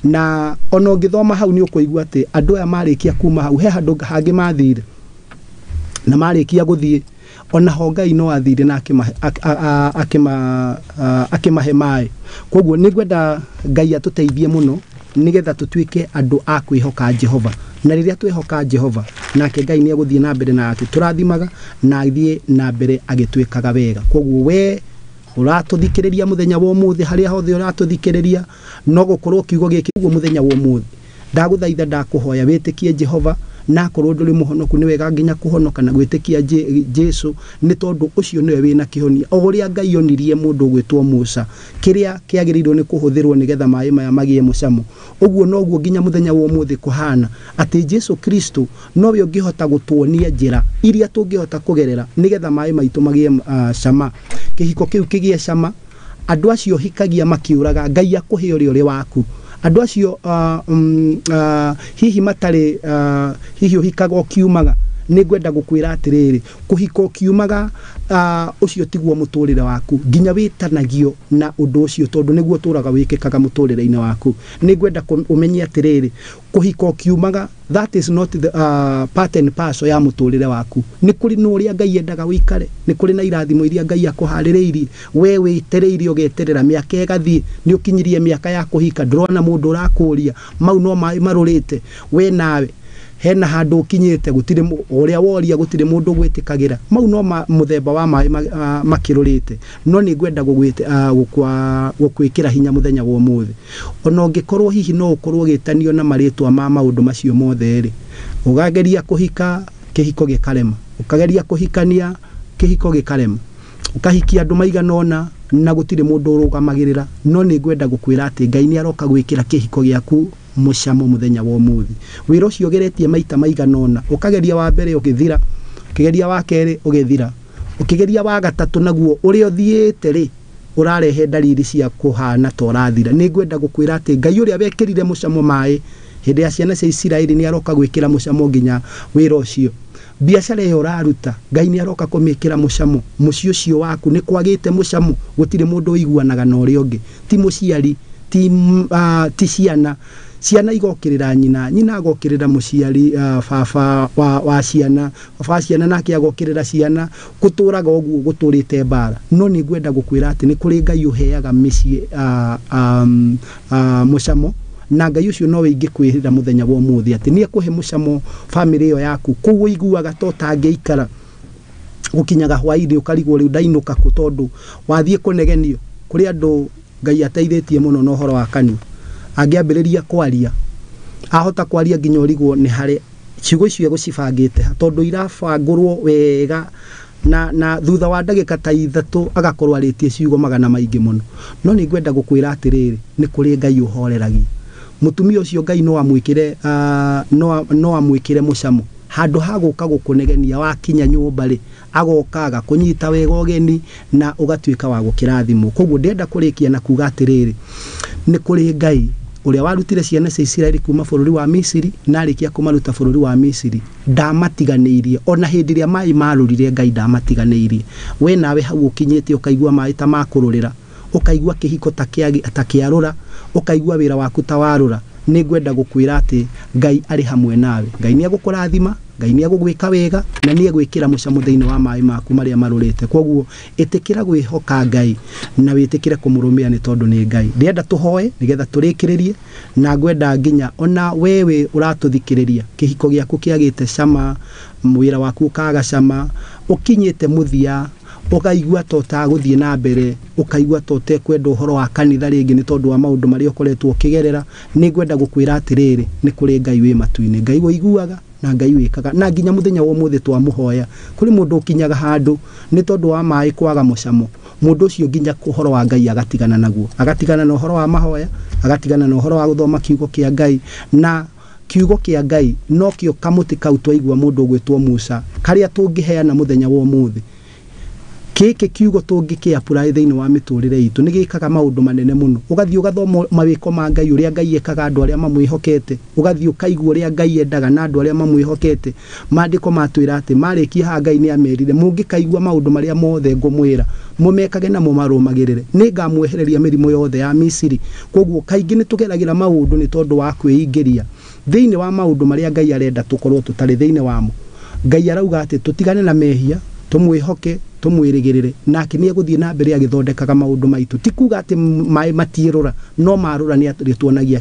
Na ona ũngĩthoma hau nĩ ũkũigua atĩ andũ aya marĩkia kuma hau he handũ hangĩ mathire, na marĩkia gũthiĩ ona ho Ngai no athire na akĩmahe maĩ. Koguo nĩ ngwenda Ngai atũteithie mũno nĩgetha tũtuĩke andũ a kwĩhoka Jehova. Na rĩrĩa twehoka Jehova, nake Ngai nĩ egũthiĩ na mbere na agĩtũrathimaga na athiĩ na mbere agĩtwĩkaga wega. Koguo we ũratũthikĩrĩria mũthenya wa ũmũthĩ, harĩa hothe ũratũthikĩrĩria, no gũkorwo kiugo gĩkĩ ũguo mũthenya wa ũmũthĩ, ndagũthaitha, ndakũhoya wĩtĩkie Jehova. Na akorwo ndũrĩ mũhonoku, nĩ wega nginya kũhonoka na gwĩtĩkia Jesu, nĩ tondũ ũcio nĩwe wĩna kĩhonia. O ũrĩa Ngai onirie mũndũ ũgwĩtwo Musa kĩrĩa kĩagĩrĩirwo nĩ kũhũthĩrwo nĩgetha maĩ maya magĩe mũcamo, ũguo noguo nginya mũthenya wa ũmũthĩ kũhana, atĩ Jesu Kristo nowe ũngĩhota gũtuonia njĩra iria tũngĩhota kũgerera nĩgetha maĩ maitũ magĩe cama, kĩhiko kĩu kĩgĩe cama. Andũ acio hikagia makĩũraga, Ngai akũhe ũrĩa ũrĩ waku. Andũ acio hihi matarĩ, hihi ũhikaga ũkiumaga, nĩ ngwenda gũkwĩra atĩrĩrĩ, kũhika ũkiumaga, ũcio tiguo mũtũrĩre waku, nginya wĩtanagio na ũndũ ũcio tondũ nĩguo ũtũraga wĩkĩkaga mũtũrĩre-inĩ waku. Nĩ ngwenda ũmenye atĩrĩrĩ, kũhika ũkiumaga, that is not the part and parcel ya mũtũrĩre waku. Nĩ kũrĩ na ũrĩa Ngai endaga ũikare, nĩ kũrĩ na irathimo iria Ngai akũharĩrĩirie. We wĩtereire ũgeterera mĩaka ĩgathiĩ, nĩ ũkinyirie mĩaka ya kũhika, ndũrona mũndũ ũrakũria, mau no maĩ marũrĩte. We nawe hena handũ ũkinyĩte, gũtirĩ ũrĩa woria, gũtirĩ mũndũ ũgwĩtĩkagĩra, mau no mũthemba wa maĩ makĩrũrĩte. No nĩ ngwenda gũkwĩkĩra hinya mũthenya wa ũmũthĩ. Ona ũngĩkorwo hihi no ũkorwo ũgĩtanio na marĩtwa ma maũndũ macio mothe rĩ, ũkageria kũhika kĩhiko gĩkarema, ũkageria kũhikania kĩhiko gĩkarema, ũkahikia andũ maigana ũna na gũtirĩ mũndũ ũrũgamagĩrĩra. No nĩ ngwenda gũkwĩra atĩ Ngai nĩ aroka gwĩkĩra kĩhiko gĩaku mũcamo mũthenya wa ũmũthĩ. Wĩra ũcio ũgeretie maita maigana ũna, ũkageria wa mbere ũgĩthira, ũkĩgeria wa kerĩ ũgĩthira, ũkĩgeria wa gatatũ, naguo ũrĩa ũthiĩte rĩ ũrarehe ndariri cia kũhana ta ũrathira. Nĩ ngwenda gũkwĩra atĩ Ngai ũrĩa wekĩrire mũcamo maĩ hĩndĩ ya ciana cia Isiraeli nĩ aroka gwĩkĩra mũcamo nginya wĩra ũcio. Biacara ĩyo ũraruta, Ngai nĩ aroka kũmĩkĩra mũcamo. Mũciĩ ũcio waku nĩ kwagĩte mũcamo, gũtirĩ mũndũ ũiguanaga na ũrĩa ũngĩ, ti mũciari, ti ciana. Ciana igokĩrĩra nyina, nyina agokĩrĩra mũciari, baba wa ciana, baba wa ciana nake agokĩrĩra ciana. Gũtũraga ũguo gũtũrĩte mbara. No nĩ ngwenda gũkwĩra atĩ nĩ kũrĩ Ngai ũheaga mĩciĩ mũcamo, na Ngai ũcio nowe ingĩkwĩrĩra mũthenya wa ũmũthĩ atĩ nĩ ekũhe mũcamo bamĩrĩ ĩyo yaku. Kũu ũiguaga ta ũtangĩikara, gũkinyaga hwaĩ-inĩ ũkarigwo rĩu ndainũka kũ, tondũ wathiĩ kũnegenio. Kũrĩ andũ Ngai ateithĩtie mũno na ũhoro wa kanua, angĩambĩrĩria kwaria ahota kwaria nginya ũrigwo nĩ harĩ ciugo icio egũcibangĩte ha, tondũ irabangũrwo wega, na thutha wa ndagĩka ta ithatũ agakorwo arĩtie ciugo magana maingĩ mũno. No nĩ ngwenda gũkwĩra atĩrĩrĩ, nĩ kũrĩ Ngai ũhoreragia. Mũtumia ũcio Ngai no amwĩkĩre, no amwĩkĩre mũcamo. Handũ ha gũka gũkũnegenia wakinya nyũmba rĩ, agoka agakũnyita wega ũgeni na ũgatuĩka wa gũkĩrathimwo. Koguo ndĩrenda kũrĩkia na kuga atĩrĩrĩ, nĩ kũrĩ Ngai ũrĩa warutire ciana cia Isiraeli kuma bũrũri wa Misiri, na arĩkia kũmaruta bũrũri wa Misiri ndamatiganĩirie. Ona hĩndĩ ĩrĩa maĩ marũrire, Ngai ndamatiganĩirie. We nawe hau ũkinyĩte ũkaigua maĩ ta makũrũrĩra, ũkaigua kĩhiko ta kĩarũra, ũkaigua wĩra waku ta warũra, nĩ ngwenda gũkwĩra atĩ Ngai arĩ hamwe nawe. Ngai nĩ egũkũrathima, Ngai nĩ egũgwĩka wega, na nĩ egwĩkĩra mũcamo thĩinĩ wa maĩ maku marĩa marũrĩte. Koguo ĩtĩkĩra gwĩhoka Ngai na wĩtĩkĩre kũmũrũmĩrĩra, nĩ tondũ nĩ Ngai. Ndĩrenda tũhoe nĩgetha tũrĩkĩrĩrie, na ngwenda nginya ona wewe ũratũthikĩrĩria, kĩhiko gĩaku kĩagĩte cama, wĩra waku ũkaga cama, ũkinyĩte mũthia, ũkaigua ta ũtagũthiĩ na mbere, ũkaigua ta ũtekwenda ũhoro wa kanitha rĩngĩ nĩ tondũ wa maũndũ marĩa ũkoretwo ũkĩgerera. Nĩ ngwenda gũkwĩra atĩrĩrĩ, nĩ kũrĩ Ngai wĩ matu-inĩ, Ngai ũiguaga, na Ngai wĩkaga na nginya mũthenya wa ũmũthĩ twamũhoya. Kũrĩ mũndũ ũkinyaga handũ nĩ tondũ wa maĩ kwaga mũcamo, mũndũ ũcio nginya ũhoro wa Ngai agatigana naguo, agatigana na ũhoro wa mahoya, agatigana na ũhoro wa gũthoma kiugo kĩa Ngai. Na kiugo kĩa Ngai nokĩo kamũtĩ kau twaigua mũndũ ũgwĩtwo Musa, karĩa tũngĩheana mũthenya wa ũmũthĩ. Gĩkĩ kiugo tũngĩkĩ-apply thĩinĩ wa mĩtũrĩre itũ nĩ gĩkaga maũndũ manene mũno. Ũgathiĩ ũgathoma mawĩko ma Ngai, ũrĩa Ngai ekaga andũ arĩa mamwĩhokete, ũgathiĩ ũkaigua ũrĩa Ngai endaga na andũ arĩa mamwĩhokete. Maandĩko matwĩra atĩ marĩkia haha Ngai nĩ amerire, mũngĩkaigua maũndũ marĩa mothe ngũmwĩra, mũmekage na mũmarũmagĩrĩre, nĩ ngamwehereria mĩrimũ yothe ya Misiri. Koguo kaingĩ nĩ tũgeragĩra maũndũ nĩ tondũ wa kwĩingĩria thĩinĩ wa maũndũ marĩa Ngai arenda tũkorwo tũtarĩ thĩinĩ wamo. Ngai arauga atĩ tũtigane na mehia, tũmwĩhoke, tũmwĩrĩgĩrĩre, nake nĩ egũthiĩ na mbere agĩthondekaga maũndũ maitũ. Ti kuga atĩ maĩ matiĩrũra, no marũra nĩ arĩtuonagia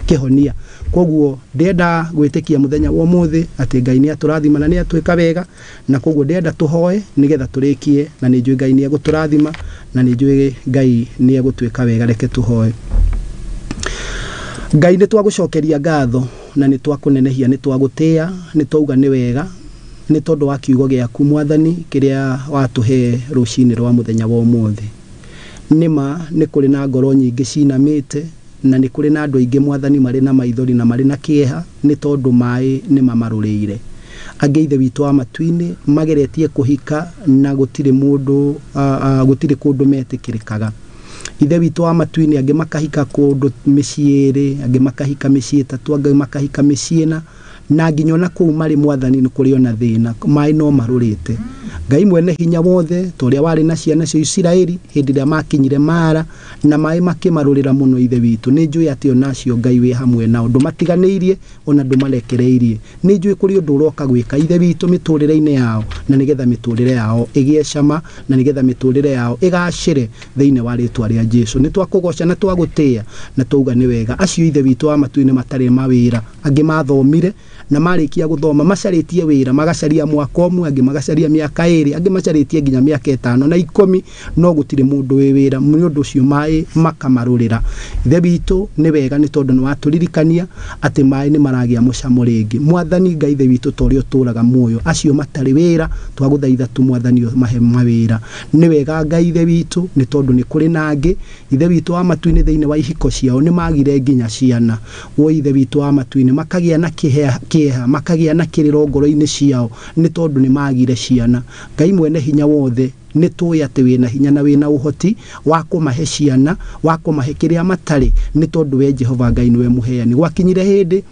kĩhonia. Koguo ndĩrenda gwĩtĩkia mũthenya wa ũmũthĩ atĩ Ngai nĩ atũrathima na nĩ atwĩka wega, na koguo ndĩrenda tũhoe nĩgetha tũrĩkie, na nĩ njũĩ Ngai nĩ egũtũrathima na nĩ njũĩ Ngai nĩ egũtwĩka wega. Reke tũhoe. Ngai nĩ twagũcokeria ngatho na nĩ twakũnenehia, nĩ twagũtĩa, nĩ twauga nĩ wega nĩ tondũ wa kiugo gĩaku Mwathani kĩrĩa watũhe rũcinĩ rwa mũthenya wa ũmũthĩ. Nĩma nĩ kũrĩ na ngoro nyingĩ cinamĩte, na nĩ kũrĩ na andũ aingĩ Mwathani marĩ na maithori na marĩ na kĩeha nĩ tondũ maĩ nĩ mamarũrĩire. Angĩ Ithe witũ wa matu-inĩ mageretie kũhika na gũtirĩ mũndũ, gũtirĩ kũndũ metĩkĩrĩkaga. Ithe witũ wa matu-inĩ angĩ makahika kũndũ mĩciĩ ĩrĩ, angĩ makahika mĩciĩ ĩtatũ, angĩ makahika mĩciĩ ĩna, na nginya ona kũu marĩ Mwathani nĩ kũrĩ ona thĩna, maĩ no marũrĩte. Ngai mwene hinya wothe, ta ũrĩa warĩ na ciana cia Isiraeli hĩndĩ ĩrĩa makinyire Mara na maĩ makĩmarũrĩra mũno, Ithe witũ nĩ njũĩ atĩ onacio Ngai wĩ hamwe nao, ndũmatiganĩirie ona ndũmarekereirie. Nĩ njũĩ kũrĩ ũndũ ũroka gwĩka Ithe witũ mĩtũrĩre-inĩ yao, na nĩgetha mĩtũrĩre yao ĩgĩe cama, na nĩgetha mĩtũrĩre yao ĩgacĩre thĩinĩ wa rĩtwa rĩa Jesu. Nĩ twakũgoca na twagũtĩa na twauga nĩ wega. Acio Ithe witũ wa matu-inĩ matarĩ mawĩra, angĩ mathomire na marĩkia gũthoma macarĩtie wĩra, magacaria mwaka ũmwe, angĩ magacaria mĩaka ĩrĩ, angĩ macarĩtie nginya mĩaka 5 na 10, no gũtirĩ mũndũ wĩ wĩra. Nĩ ũndũ ũcio maĩ makamarũrĩra. Ithe witũ nĩ wega nĩ tondũ nĩ watũririkania atĩ maĩ nĩ maragĩa mũcamo rĩngĩ. Mwathani Ngai Ithe witũ, ta ũrĩa ũtũraga muoyo, acio matarĩ wĩra twagũthaitha tu Mwathani mahe mawĩra. Nĩ wega Ngai Ithe witũ nĩ tondũ nĩ kũrĩ na angĩ Ithe witũ wa matu-inĩ thĩinĩ wa ihiko ciao nĩ magire nginya ciana. Wo Ithe witũ wa matu-inĩ makagĩa na kĩeha, makagĩa na kĩrĩro ngoro-inĩ ciao nĩ tondũ nĩ magire ciana. Ngai mwene hinya wothe, nĩ tũĩ atĩ wĩna hinya na wĩna ũhoti wa kũmahe ciana, wa kũmahe kĩrĩa matarĩ, nĩ tondũ we Jehova Ngai nĩwe mũheani. Gwakinyire hĩndĩ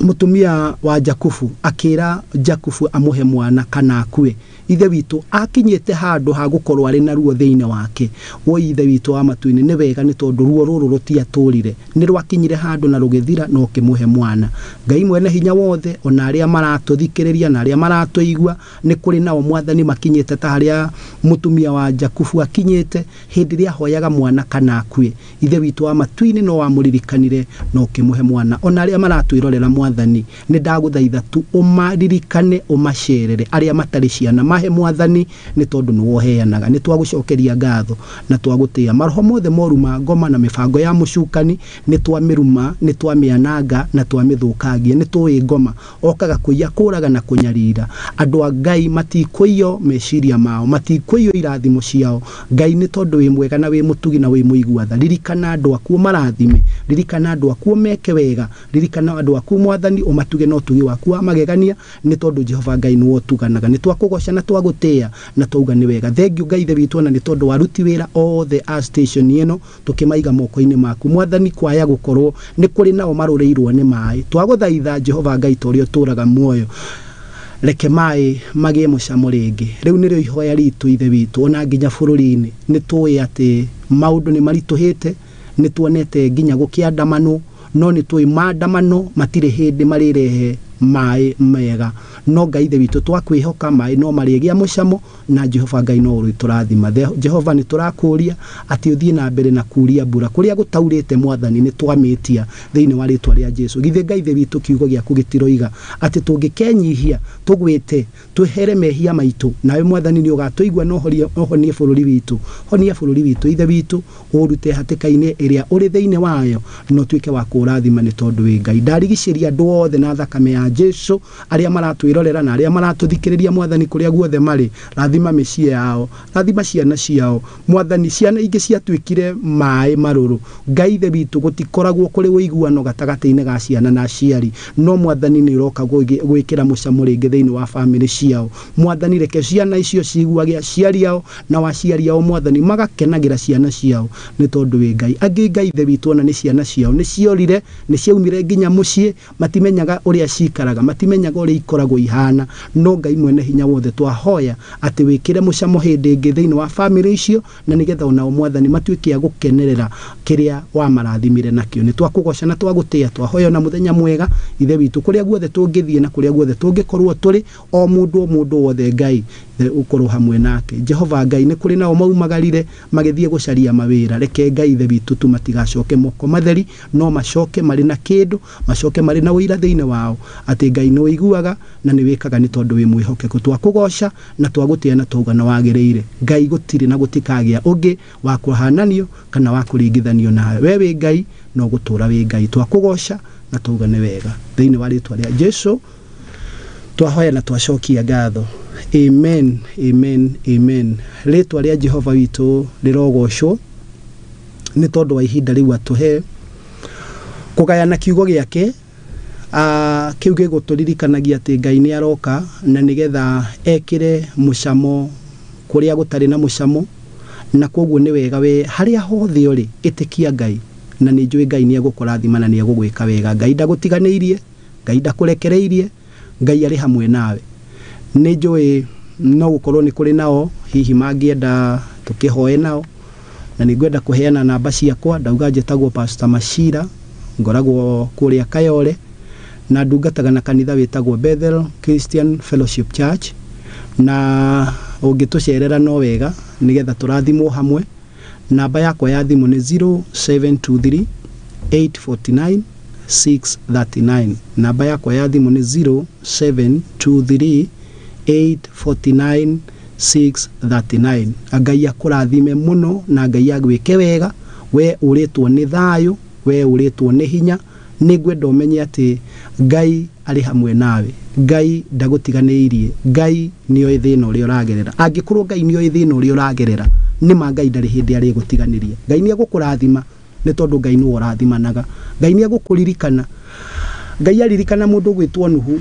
mũtumia wa Jakubu akĩra Jakubu amũhe mwana kana akue. Ithe witũ akinyĩte handũ ha gũkorwo arĩ na ruo thĩinĩ wake. Wo Ithe witũ wa matu-inĩ nĩ wega nĩ tondũ ruo rũrũ rũtiatũrire, nĩ rwakinyire handũ na rũgĩthira na ũkĩmũhe mwana. Ngai mwene hinya wothe, ona arĩa maratũthikĩrĩria na arĩa maratũigua, nĩ kũrĩ nao Mwathani makinyĩte ta harĩa mũtumia wa Jakubu akinyĩte hĩndĩ ĩrĩa ahoyaga mwana kana akue. Ithe witũ wa matu-inĩ no wamũririkanire na ũkĩmũhe mwana. Ona arĩa maratwĩrorera Mwathani, nĩ ndagũthaitha tu ũmaririkane, ũmacerere arĩa matarĩ ciana, mahe Mwathani nĩ tondũ nĩ woheanaga. Nĩ twagũcokeria ngatho na twagũtĩa. Maroho mothe moru ma ngoma na mĩbango ya mũcukani nĩ twamĩruma, nĩ twamĩananga na twamĩthũkangia. Nĩ tũĩ ngoma okaga kũiya, kũraga na kũnyarira. Andũ a Ngai matikũiywo meciria mao, matikũiywo irathimo ciao. Ngai nĩ tondũ wĩ mwega na wĩ mũtugi na wĩ mũigua tha, ririkana andũ aku ũmarathime, ririkana andũ aku ũmeke wega, ririkana andũ aku Mwathani ũmatuge na ũtugi waku wa magegania, nĩ tondũ Jehova Ngai nĩwe ũtuganaga. Nĩ twakũgoca na twagũtĩa na twauga nĩ wega. Thengiũ Ngai Ithe witũ, ona nĩ tondũ wa aruti wĩra othe a station ĩno tũkĩmaiga moko-inĩ maku Mwathani, kwaya gũkorwo nĩ kũrĩ nao marũrĩirwo nĩ maĩ. Twagũthaitha Jehova Ngai ta ũrĩa ũtũraga muoyo, reke maĩ magĩe mũcamo rĩngĩ. Rĩu nĩrĩo ihoya ritũ Ithe witũ, ona nginya bũrũri-inĩ nĩ tũĩ atĩ maũndũ nĩ maritũhĩte, nĩ tuonete nginya gũkĩandamanwo, no nĩ tũĩ maandamano matirĩ hĩndĩ marĩrehe maĩ mega. No Ngai Ithe witũ twakwĩhoka maĩ no marĩgĩa mũcamo, na Jehova Ngai no ũrĩtũrathima. Jehova nĩ tũrakũria atĩ ũthiĩ na mbere na kuria mbura kũrĩa gũtaurĩte Mwathani, nĩ twamĩtia thĩinĩ wa rĩtwa rĩa Jesu. Githĩ Ngai Ithe witũ kiugo gĩaku gĩtiroiga atĩ tũngĩkenyihia tũgwĩte twehere mehia maitũ, nawe Mwathani nĩ ũgatũigua na ũhonie bũrũri witũ. Honia bũrũri witũ Ithe witũ, ũrute hatĩka-inĩ ĩrĩa ũrĩ thĩinĩ wayo, na ũtuĩke wa kũũrathima nĩ tondũ wĩ Ngai. Ndarigicĩria andũ othe na thakame ya rĩa Jesu. Arĩa maratwĩrorera na arĩa maratũthikĩrĩria mwathani kũrĩa guothe marĩ, rathima mĩciĩ yao, rathima ciana ciao mwathani. Ciana ingĩ ciatuĩkire maĩ marũrũ. Ngai Ithe witũ, gũtikoragwo kũrĩ ũiguano gatagatĩ-inĩ ga ciana na aciari, no mwathani nĩ ũroka gwĩkĩra mũcamo rĩngĩ thĩinĩ wa bamĩrĩ ciao. Mwathani, reke ciana icio ciguage aciari ao, na aciari ao mwathani magakenagĩra ciana ciao, nĩ tondũ wĩ Ngai. Angĩ Ngai Ithe witũ ona nĩ ciana ciao nĩ ciorire, nĩ ciaumire nginya mũciĩ, matimenyaga ũrĩa cikaraga, matimenyaga ũrĩa ikoragwo ihana. No Ngai mwene hinya wothe, twahoya atĩ wĩkĩre mũcamo hĩndĩ ĩngĩ thĩinĩ wa bamĩrĩ icio, na nĩgetha onao mwathani matuĩke a gũkenerera kĩrĩa wamarathimire nakĩo. Nĩ twakũgoca na twagũtĩa, twahoya na mũthenya mwega Ithe witũ, kũrĩa guothe tũngĩthiĩ na kũrĩa guothe tũngĩkorwo tũrĩ, o mũndũ wothe Ngai ũkorwo hamwe nake. Jehova Ngai, nĩ kũrĩ nao maumagarire magĩthiĩ gũcaria mawĩra. Reke Ngai Ithe witũ tu matigacoke moko matheri, no macoke marĩ na kĩndũ, macoke marĩ na ũira thĩinĩ wao atĩ Ngai nĩ ũiguaga na nĩ wĩkaga, nĩ tondũ wĩ mwĩhokeku. Twakũgoca na twagũtĩa na twauga na wagĩrĩire. Ngai gũtirĩ na gũtikagĩa ũngĩ wa kũhananio kana wa kũringithanio nawe. We wĩ Ngai no gũtũra wĩ Ngai. Twakũgoca na twauga nĩ wega. Thĩinĩ wa rĩtwa rĩa Jesu twahoya na twacokia ngatho. Amen, amen, amen. Rĩtwa rĩa Jehova witũ rĩrogocwo nĩ tondũ wa ihinda rĩu atũhe kũgayana kiugo gĩake. Kĩu gĩgũtũririkanagia atĩ Ngai nĩ aroka na nĩgetha ekĩre mũcamo kũrĩa gũtarĩ na mũcamo, na koguo nĩ wega we harĩa hothe ũrĩ ĩtĩkia Ngai, na nĩ njũĩ Ngai nĩ egũkũrathima na nĩ egũgwĩka wega. Ngai ndagũtiganĩirie, Ngai ndakũrekereirie, Ngai arĩ hamwe nawe. Nĩ njũĩ no gũkorwo nĩ kũrĩ nao hihi mangĩenda tũkĩhoe nao, na nĩ ngwenda kũheana namba ciakwa. Ndauga njĩtagwo Pastor Machira, ngoragwo kũrĩa Kayole, na ndungataga na kanitha wĩtagwo Bethel Christian Fellowship Church, na ũngĩtũcerera no wega nĩgetha tũrathimwo hamwe. Namba yakwa ya thimũ nĩ 0723 849 639. Namba yakwa ya thimũ nĩ 0723 849 639. Ngai akũrathime mũno na Ngai agwĩke wega. We ũrĩtwo nĩ thayũ, we ũrĩtwo nĩ hinya. Nĩ ngwenda ũmenye atĩ Ngai arĩ hamwe nawe, Ngai ndagũtiganĩirie, Ngai nĩoĩ thĩna ũrĩa ũragerera. Angĩkorwo Ngai nĩoĩ thĩna ũrĩa ũragerera, nĩ ma Ngai ndarĩ hĩndĩ arĩgũtiganĩria. Ngai nĩ egũkũrathima nĩ tondũ Ngai nĩwe ũrathimanaga. Ngai nĩ egũkũririkana. Ngai aririkana mũndũ ũgwĩtwo Nuhu,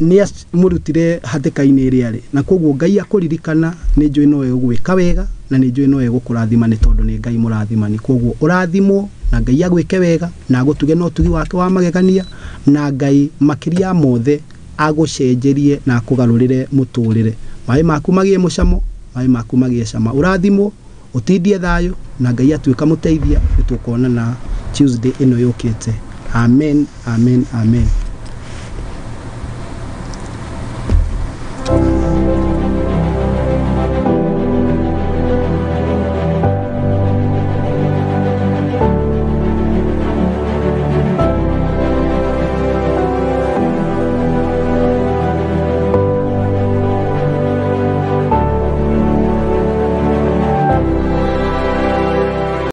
nĩ amũrutire hatĩka-inĩ ĩrĩa arĩ, na koguo Ngai akũririkana nĩ njũĩ no egũgwĩka wega na nĩ njũĩ no egũkũrathima nĩ tondũ nĩ Ngai mũrathimani. Koguo ũrathimwo na Ngai agwĩke wega na agũtuge na ũtugi wake wa magegania, na Ngai makĩria ya mothe agũcenjerie na akũgarũrĩre mũtũrĩre. Maĩ maku magĩe mũcamo, maĩ maku magĩe cama. Ũrathimwo, ũtindie thayũ, na Ngai atuĩka mũteithia. Nĩ tũkonana Tuesday ĩno yũkĩte. Amen, amen, amen.